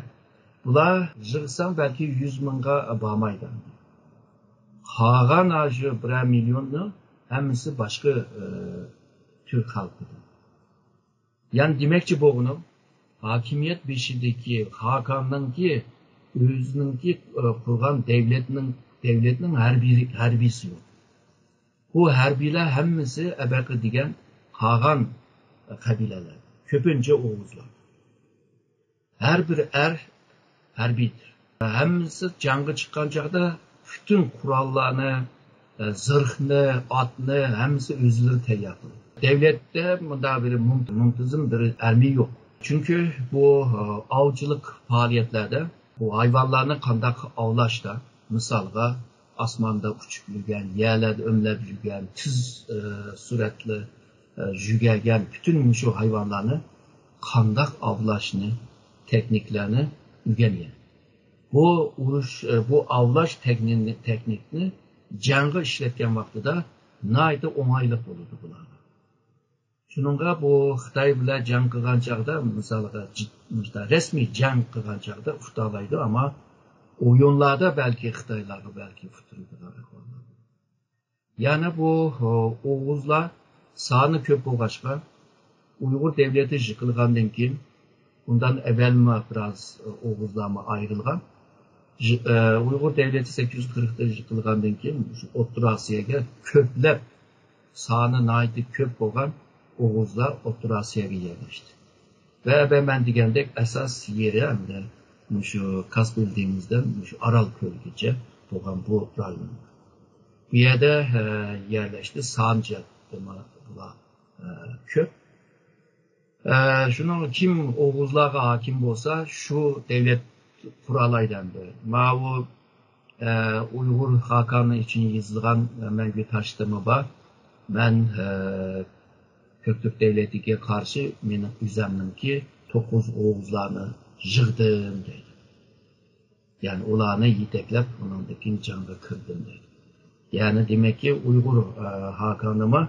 بۇلار يىغساڭ بەلكى يۈز مىڭغا بارمايدۇ. قالغان ئاشۇ بىرەر مىليوننىڭ ھەممىسى باشقا، ئى، تۈرك خەلقىدۇر. يەنى دېمەكچى بولغىنىم، ھاكىمىيەت بېشىدىكى خاقاننىڭكى ئۆزىنىڭكى، ئى، قۇرغان دەۋلەتنىڭ، دەۋلەتنىڭ ھەربىي، ھەربىيسى يوق. بۇ ھەربىيلەر ھەممىسى ئەبەقى دېگەن قالغان قەبىلەلەر، كۆپىنچە ئوغۇزلار. ھەر بىر ئەر ھەربىيدۇر. ھەممىسى جەڭگە چىققان چاغدا پۈتۈن قوراللارنى، زىرھنى، ئاتنى ھەممىسى ئۆزلىرى تەييار قىلىدۇ. دەۋلەتتە مۇنداق بىر مۇنتىزىم بىر ئارمىيە يوق. چۈنكى بۇ ئاۋچىلىق پائالىيەتلەردە بۇ ھايۋانلارنى قانداق ئاۋلاشتا، مىسالغا، ئاسماندا ئۇچۇپ يۈرگەن، يەرلەردە ئۆمىلەپ يۈرگەن، تېز سۈرئەتلىك يۈگۈرگەن پۈتۈن مۇشۇ ھايۋانلارنى قانداق ئاۋلاشنى، تېخنىكىلەرنى ئۆگەنگەن. بۇ ئۇرۇش، بۇ ئاۋلاش تېخنىكىنى جەڭگە ئىشلەتكەن ۋاقتىدا ناھايىتى ئوڭايلىق بولىدۇ بۇلارغا. شۇنىڭغا بۇ خىتاي بىلەن جەڭ قىلغان چاغدا، مىسالغا، رەسمىي جەڭ قىلغان چاغدا ئۇتالايدۇ، ئەمما ئويۇنلاردا بەلكى خىتايلارغا بەلكى ئۇتتۇرىدىغان ئەھۋاللار. يەنە بۇ ئوغۇزلار سانى كۆپ بولغاچقا، ئۇيغۇر دەۋلىتى يىقىلغاندىن كېيىن، ئۇندىن ئەۋۋەلمۇ بىراز ئوغۇزلارمۇ ئايرىلغان. ئۇيغۇر دەۋلىتى سەككىز يۈز قىرىقتا يىقىلغاندىن كېيىن، ئوتتۇرا ئاسىياگە كۆپلەپ، سانى ناھايىتى كۆپ بولغان ئوغۇزلار ئوتتۇرا ئاسىياگە يەرلەشتى. ۋە مەن دېگەندەك ئاساس يېرى ئەمدى مۇشۇ كاسپىي دېڭىزىدىن مۇشۇ ئارال كۆلىگىچە بولغان بۇ رايون. بۇ يەردە يەرلەشتى، سان جەھەتتىمۇ بۇلار كۆپ. شۇنىڭ كىم ئوغۇزلارغا ھاكىم بولسا، شۇ دەۋلەت قۇرالايدۇ ئەمدى. ماۋۇ ئۇيغۇر خاقانى ئۈچۈن يېزىلغان مەڭگۈ تاشتىمۇ بار. مەن كۆكتۈرك دەۋلىتىگە قارشى مېنىڭ ئۆزەمنىڭكى توققۇز ئوغۇزلارنى يىغدىم دەيدۇ. يەنى ئۇلارنى يېتەكلەپ، ئۇنىڭدىن كېيىن جەڭگە كىردىم دەيدۇ. يەنى دېمەككى، ئۇيغۇر، ئە، خاقانىمۇ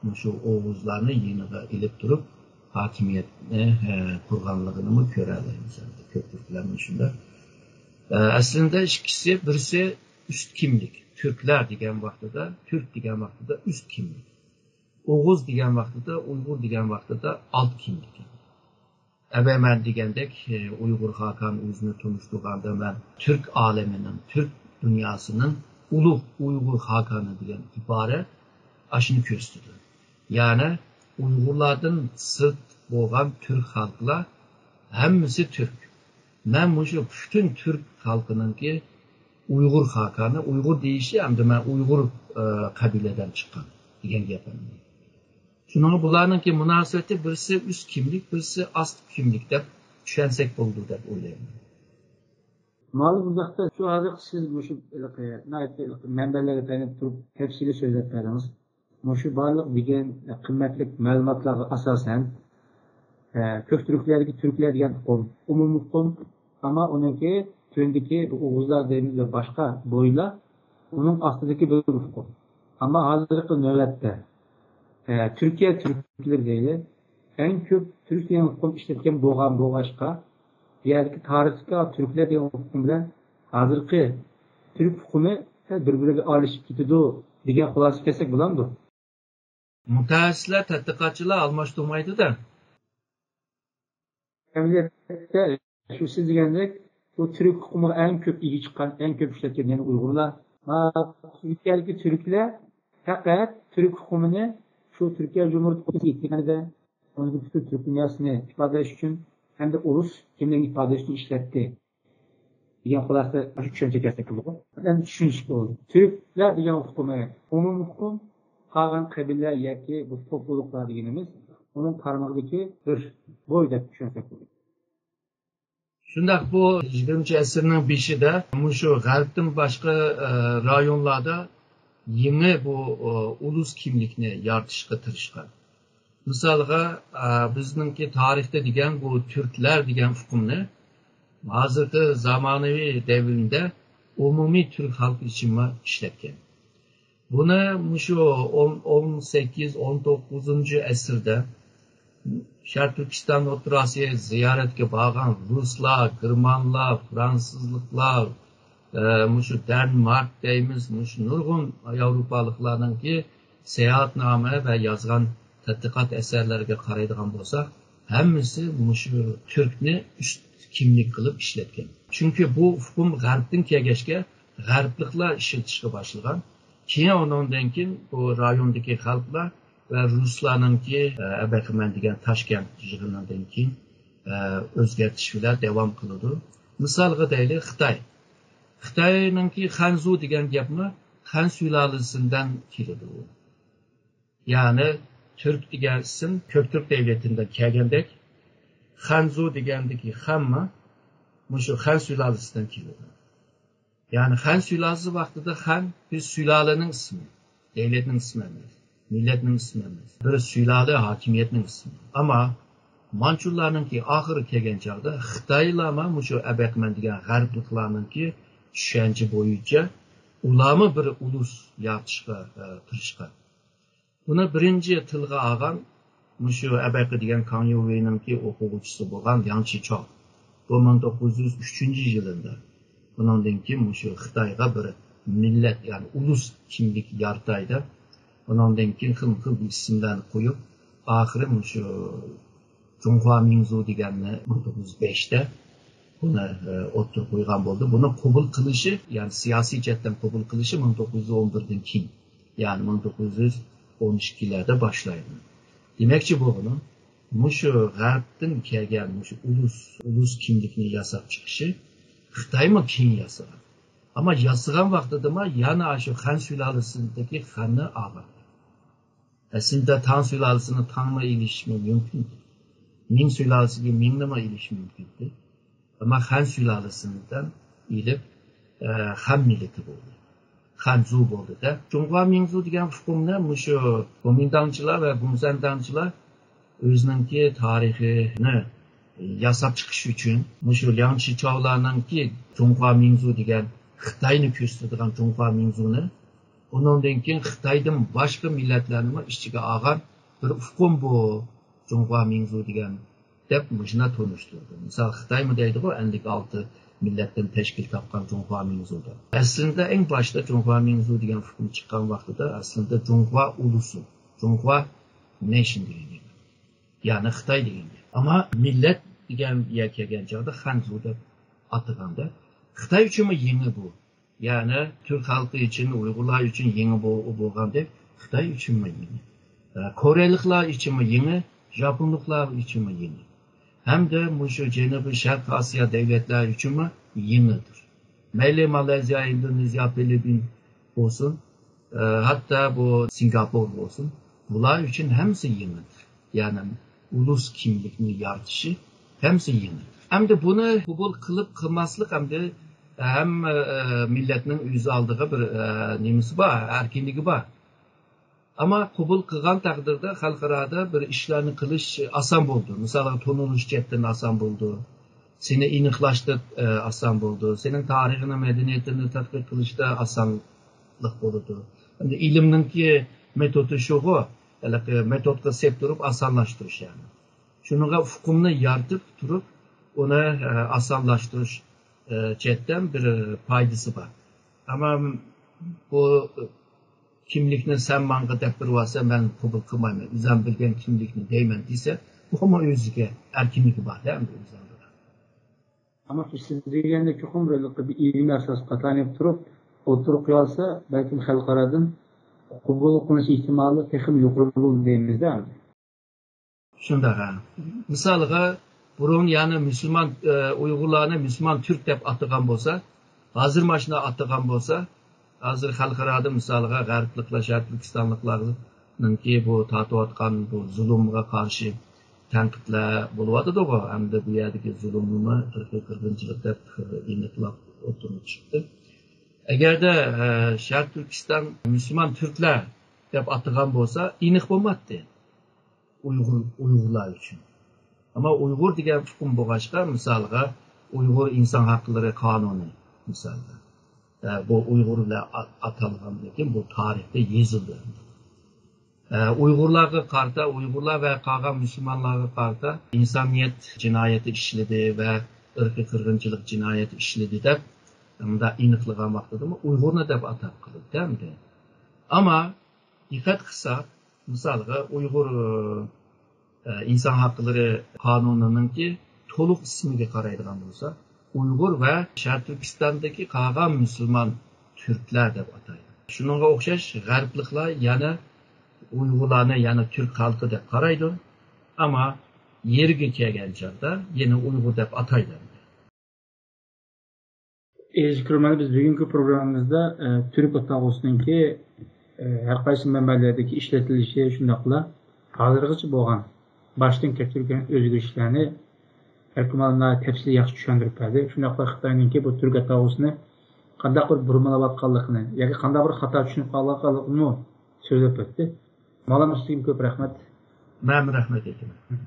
مۇشۇ ئوغۇزلارنى يېنىغا ئېلىپ تۇرۇپ، ھاكىمىيەتنى، ئە، قۇرغانلىقىنىمۇ كۆرەلەيمىز ئەمدى كۆپچىلىك بىلەن مۇشۇنداق. ئە، ئەسلىندە ئىككىسى، بىرسى ئۈست كىملىك. تۈركلەر دېگەن ۋاقتىدا، تۈرك دېگەن ۋاقتىدا ئۈست كىملىك. ئوغۇز دېگەن ۋاقتىدا، ئۇيغۇر دېگەن ۋاقتىدا ئالت كىملىك. ئەۋە مەن دېگەندەك، ئۇيغۇر خاقان ئۆزىنى تونۇشتۇرغاندا، مەن تۈرك ئالىمىنىڭ، تۈرك دۇنياسىنىڭ ئۇلۇغ ئۇيغۇر خاقانى دېگەن ئىبارە ئاشۇنى كۆرسىتىدۇ. يەنى ئۇيغۇرلاردىن سىرت بولغان تۈرك خەلقلەر ھەممىسى تۈرك. مەن مۇشۇ پۈتۈن تۈرك خەلقىنىڭكى ئۇيغۇر خاقانى، ئۇيغۇر دېيىشى ئەمدى مەن ئۇيغۇر، ئە، قەبىلىدىن چىققان دېگەن گەپ ئەمدى. شۇنىڭغا بۇلارنىڭكى مۇناسىۋىتى بىرسى ئۈست كىملىك، بىرسى ئاست كىملىك دەپ چۈشەنسەك بولىدۇ دەپ ئويلايمەن. ماۋۇ بۇنداقتا شۇ ھازىر سىز مۇشۇ ھېلىقى ناھايىتى ھېلىقى مەنبەلەرگە تايىنىپ تۇرۇپ تەپسىلىي سۆزلەپ بەردىڭىز. مۇشۇ بارلىق دېگەن قىممەتلىك مەلۇماتلارغا ئاساسەن، ئە، كۆك تۈركلەردىكى تۈركلەر دېگەن ئۇقۇم ئومۇمىي ئۇقۇم، ئەمما ئۇنىڭكى تۆۋەندىكى ئوغۇزلار دەيمىز ۋە باشقا بويلار ئۇنىڭ ئاستىدىكى بىر ئۇقۇم. ئەمما ھازىرقى نۆۋەتتە، ئە، تۈركىيە تۈركلىرى دەيلى، ئەڭ كۆپ تۈرك دېگەن ئۇقۇم ئىشلەتكەن بولغان بولغاچقا، بۇ يەردىكى تارىختىكى تۈركلەر دېگەن ئۇقۇم بىلەن ھازىرقى تۈرك ئۇقۇمى سەل بىر-بىرىگە ئارىلىشىپ كېتىدۇ دېگەن خۇلاسىگە كەلسەك بولامدۇ؟ مۇتەخەسسىسلەر، تەتقىقاتچىلار ئالماشتۇرمايدۇ-دە. ئەمەلىيەتتە، شۇ سىز دېگەندەك، بۇ تۈرك ئۇقۇمىغا ئەڭ كۆپ ئىگە چىققان، ئەڭ كۆپ ئىشلەتكەن يەنە ئۇيغۇرلار. ھا، تۈركىيەدىكى تۈركلەر پەقەت تۈرك ئۇقۇمىنى شۇ تۈركىيە جۇمھۇرىيىتى ئىكەنلىكىدە، ئۇنىڭ پۈتۈن تۈرك دۇنياسىنى ئىپادىلەش ئۈچۈن ھەمدە ئورۇس كىملىكىنى ئىپادىلەش ئۈچۈن ئىشلەتتى دېگەن خۇلاسە شۇ چۈشەنچە كەلسەك بولىدۇ. ئەمدى چۈشىنىشكە بولىدۇ. تۈركلەر دېگەن ئۇقۇمى ئومۇمىي ئۇقۇم، قالغان قەبىلىلەر ياكى بۇ توپلۇلۇقلار دېگىنىمىز ئۇنىڭ تارمىقىدىكى بىر بوي دەپ چۈشەنسەك بولىدۇ. شۇنداق، بۇ يىگىرمىنچى ئەسىرنىڭ بېشىدا مۇشۇ غەربتىن باشقا، ئە، رايونلاردا يېڭى بۇ، ئە، ئۇلۇس كىملىكنى يارىتىشقا تىرىشقان. مىسالغا، ئە، بىزنىڭكى تارىختا دېگەن بۇ تۈركلەر دېگەن ئۇقۇمنى ھازىرقى زامانىۋى دەۋرىدە ئومۇمىي تۈرك خەلقى ئۈچۈنمۇ ئىشلەتكەن. بۇنى مۇشۇ ئون، ئون سەككىز، ئون توققۇزىنچى ئەسىردە شەرقىي تۈركىستان، ئوتتۇرا ئاسىياغا زىيارەتكە بارغان رۇسلار، گېرمانلار، فرانسۇزلۇقلار، ئە، مۇشۇ دەنمارك دەيمىز، مۇشۇ نۇرغۇن ياۋروپالىقلارنىڭكى ساياھەتنامە ۋە يازغان تەتقىقات ئەسەرلىرىگە قارايدىغان بولساق، ھەممىسى مۇشۇ تۈركنى ئۈست كىملىك قىلىپ ئىشلەتكەن. چۈنكى بۇ ئۇقۇم غەربتىن كەلگەچكە، غەربلىكلەر ئىشلىتىشكە باشلىغان. كېيىن ئۇنىڭدىن كېيىن بۇ رايوندىكى خەلقلەر ۋە رۇسلارنىڭكى، ئە، ئەبەقىمەن دېگەن تاشكەنت يىغىنىدىن كېيىن، ئە، ئۆزگەرتىشلەر داۋام قىلىدۇ. مىسالغا دەيلى، خىتاي. خىتاينىڭكى خەنزۇ دېگەن گەپمۇ خەن سۇلالىسىدىن كېلىدۇ. يەنى تۈرك دېگەن ئىسىم كۆكتۈرك دەۋلىتىدىن كەلگەندەك، خەنزۇ دېگەندىكى خەنمۇ مۇشۇ خەن سۇلالىسىدىن كېلىدۇ. يەنى خەن سۇلالىسى ۋاقتىدا خەن بىر سۇلالىنىڭ ئىسمى، دەۋلەتنىڭ ئىسمى ئەمەس، مىللەتنىڭ ئىسمى ئەمەس، بىر سۇلالە ھاكىمىيەتنىڭ ئىسمى. ئەمما مانچۇلارنىڭكى ئاخىرى كەلگەن چاغدا خىتايلارمۇ مۇشۇ ئەبەقمەن دېگەن غەربلىكلارنىڭكى چۈشەنچە بويىچە ئۇلارمۇ بىر ئۇلۇس يارىتىشقا، ئە، تىرىشقان. بۇنى بىرىنچى تىلغا ئالغان مۇشۇ ئەبەقى دېگەن كاڭيۇۋېينىڭكى ئوقۇغۇچىسى بولغان لياڭ چىچاۋ. بۇ مىڭ توققۇز يۈز ئۈچىنچى يىلىدا. بۇنىڭدىن كېيىن مۇشۇ خىتايغا بىر مىللەت، يەنى ئۇلۇس كىملىك يارىتاي دەپ، بۇنىڭدىن كېيىن خىلمۇ خىل ئىسىملارنى قويۇپ، ئاخىرى مۇشۇ جۇڭخۇا مىڭزۇ دېگەننى مىڭ توققۇز يۈز بەشتە بۇنى، ئە، ئوتتۇرىغا قويغان بولدى. بۇنى قوبۇل قىلىشى، يەنى سىياسىي جەھەتتىن قوبۇل قىلىشى مىڭ توققۇز يۈز ئون بىردىن كېيىن، يەنى مىڭ توققۇز يۈز ئون ئىككىلەردە باشلايدۇ. دېمەكچى بولغىنىم، مۇشۇ غەربتىن كەلگەن مۇشۇ ئۇلۇس، ئۇلۇس كىملىكنى ياساپ چىقىشى خىتايمۇ كېيىن ياسىغان. ئەمما ياسىغان ۋاقتىدىمۇ يەنە شۇ خەن سۇلالىسىدىكى خەننى ئالغان. ئەسلىدە تاڭ سۇلالىسىنى تاڭمۇ ئېلىشمۇ مۇمكىن. مىڭ سۇلالىسىگە مىڭنىمۇ ئېلىش مۇمكىن. ئەمما خەن سۇلالىسىدىن ئېلىپ، ئە، خەن مىللىتى بولدى. خەنزۇ بولدى-دە. جۇڭخۇا مىڭزۇ دېگەن ئۇقۇمنى مۇشۇ گومىنداڭچىلار ۋە گۇڭسەنداڭچىلار ئۆزىنىڭكى تارىخىنى ياساپ چىقىش ئۈچۈن مۇشۇ لياڭ چىچاۋلارنىڭكى جۇڭخۇا مىڭزۇ دېگەن خىتاينى كۆرسىتىدىغان جۇڭخۇا مىڭزۇنى، ئۇنىڭدىن كېيىن خىتايدىن باشقا مىللەتلەرنىمۇ ئىچىگە ئالغان بىر ئۇقۇم بۇ جۇڭخۇا مىڭزۇ دېگەن دەپ مۇشۇنداق تونۇشتۇرىدۇ. مىسال، خىتايمۇ دەيدىغۇ، ئەللىك ئالتە مىللەتتىن تەشكىل تاپقان جۇڭخۇا مىڭزۇ دەپ. ئەسلىدە ئەڭ باشتا جۇڭخۇا مىڭزۇ دېگەن ئۇقۇم چىققان ۋاقتىدا ئەسلىدە جۇڭخۇا ئۇلۇسى، جۇڭخۇا نېشن دېگەن گەپ. يەنى خىتاي دېگەن گەپ. ئەمما مىللەت دېگەن يەرگە كەلگەن چاغدا خەنزۇ دەپ ئاتىغاندا، خىتاي ئۈچۈنمۇ يېڭى بۇ. يەنى تۈرك خەلقى ئۈچۈن، ئۇيغۇرلار ئۈچۈن يېڭى بو-، بولغاندەك، خىتاي ئۈچۈنمۇ يېڭى. ئە، كورېيلىقلار ئۈچۈنمۇ يېڭى، ژاپونلۇقلار ئۈچۈنمۇ يېڭى. ھەمدە مۇشۇ جەنۇبىي شەرق ئاسىيا دۆلەتلەر ئۈچۈنمۇ يېڭىدۇر. مەيلى مالايزىيا، ئىندونېزىيا، فىلىپپىن بولسۇن، ئە، ھەتتا بۇ سىنگاپور بولسۇن، بۇلار ئۈچۈن ھەممىسى يېڭىدۇر. يەنى ئۇلۇس كىملىكنى يارىتىشى ھەممىسى يېڭى. ئەمدى بۇنى قوبۇل قىلىپ قىلماسلىق ئەمدى ھەممە، ئە، مىللەتنىڭ ئۆز ئالدىغا بىر، ئە، نېمىسى بار، ئەركىنلىكى بار. ئەمما قوبۇل قىلغان تەقدىردە خەلقئارادا بىر ئىشلارنى قىلىش ئاسان بولىدۇ. مىسالغا، تونۇلۇش جەھەتتىن ئاسان بولىدۇ. سېنى ئېنىقلاشتا، ئە، ئاسان بولىدۇ. سېنىڭ تارىخىنى، مەدەنىيىتىنى تەتقىق قىلىشتا ئاسانلىق بولىدۇ. ئەمدى ئىلىمنىڭكى مېتودى شۇغۇ، ھېلىقى مېتودقا سەپ تۇرۇپ ئاسانلاشتۇرۇش، يەنى. شۇنىڭغا ئۇقۇمنى يارىتىپ تۇرۇپ، ئۇنى، ئە، ئاسانلاشتۇرۇش، ئە، جەھەتتىن بىر پايدىسى بار. ئەمما بۇ كىملىكنى سەن ماڭا دەپ بېرىۋالسا، مەن قوبۇل قىلمايمەن، ئۆزۈم بىلگەن كىملىكنى دەيمەن دېسە، بۇمۇ ئۆزىگە ئەركىنلىكى بار-دە، ئەمدى ئۆزىنىڭ. ئەمما سىز دېگەندەك چوقۇم بىر، بىر ئىلمىي ئاساسقا تايىنىپ تۇرۇپ ئوتتۇرىغا قويۇلسا، بەلكىم خەلقئارادىن قوبۇل قىلىنىش ئېھتىمالى تېخىمۇ يۇقىرى بولىدۇ دەيمىز-دە. شۇنداق، ھە. مىسالغا، بۇرۇن يەنى مۇسۇلمان، ئە، ئۇيغۇرلارنى مۇسۇلمان تۈرك دەپ ئاتىغان بولسا، ھازىر ماشۇنداق ئاتىغان بولسا، ھازىر خەلقئارادا مىسالغا غەربلىكلەر، شەرقىي تۈركىستانلىقلارنىڭكى بۇ تارتىۋاتقان بۇ زۇلۇمغا قارشى تەنقىدلەر بولۇۋاتىدىغۇ، ھەمدە بۇ يەردىكى زۇلۇمنىمۇ ئىرقىي قىرغىنچىلىق دەپ ئېنىقلاپ ئوتتۇرىغا چىقتى. ئەگەردە، ئە، شەرقىي تۈركىستان مۇسۇلمان تۈركلەر دەپ ئاتىغان بولسا، ئېنىق بولمايتتى. ئۇيغۇر، ئۇيغۇرلار ئۈچۈن. ئەمما ئۇيغۇر دېگەن ئۇقۇم بولغاچقا، مىسالغا، ئۇيغۇر ئىنسان ھەقلىرى قانۇنى، مىسالغا. ئە، بۇ ئۇيغۇر بىلەن ئا-، ئاتالغاندىن كېيىن بۇ تارىختا يېزىلدى. ئە، ئۇيغۇرلارغا قارىتا، ئۇيغۇرلار ۋە قالغان مۇسۇلمانلارغا قارىتا ئىنسانىيەت جىنايىتى ئىشلىدى ۋە ئىرقىي قىرغىنچىلىق جىنايىتى ئىشلىدى دەپ، مۇنداق ئېنىقلىغان ۋاقتىدىمۇ ئۇيغۇرنى دەپ ئاتاپ قىلىدۇ-دە ئەمدى. ئەمما دىققەت قىلساق، مىسالغا، ئۇيغۇر، ئە، ئىنسان ھەقلىرى قانۇنىنىڭكى تولۇق ئىسمىگە قارايدىغان بولسا، ئۇيغۇر ۋە شەرقىي تۈركىستاندىكى قالغان مۇسۇلمان تۈركلەر دەپ ئاتايدۇ. شۇنىڭغا ئوخشاش غەربلىكلەر يەنە ئۇيغۇرلارنى يەنە تۈرك خەلقى دەپ قارايدۇ. ئەمما يېرىگە كەلگەن چاغدا يەنە ئۇيغۇر دەپ ئاتايدۇ. ئەزىز كۆرۈرمەنلەر، بىز بۈگۈنكى پروگراممىمىزدا ئە، تۈرك ئاتالغۇسىنىڭكى ئە، ھەر قايسى مەنبەلەردىكى ئىشلىتىلىشى، شۇنداقلا ھازىرغىچە بولغان باشتىن كەچۈرگەن ئۆزگىرىشلەرنى ئەركىمالىم ناھايىتى تەپسىلىي ياخشى چۈشەندۈرۈپ بەردى. شۇنداقلا خىتاينىڭكى بۇ تۈرك ئاتالغۇسىنى قانداق بىر بۇرمىلاۋاتقانلىقىنى ياكى قانداق بىر خاتا چۈشىنىپ قالغانلىقىنىمۇ سۆزلەپ ئۆتتى. مالا سىزگە كۆپ رەھمەت. مەن رەھمەت ئېيتىمەن.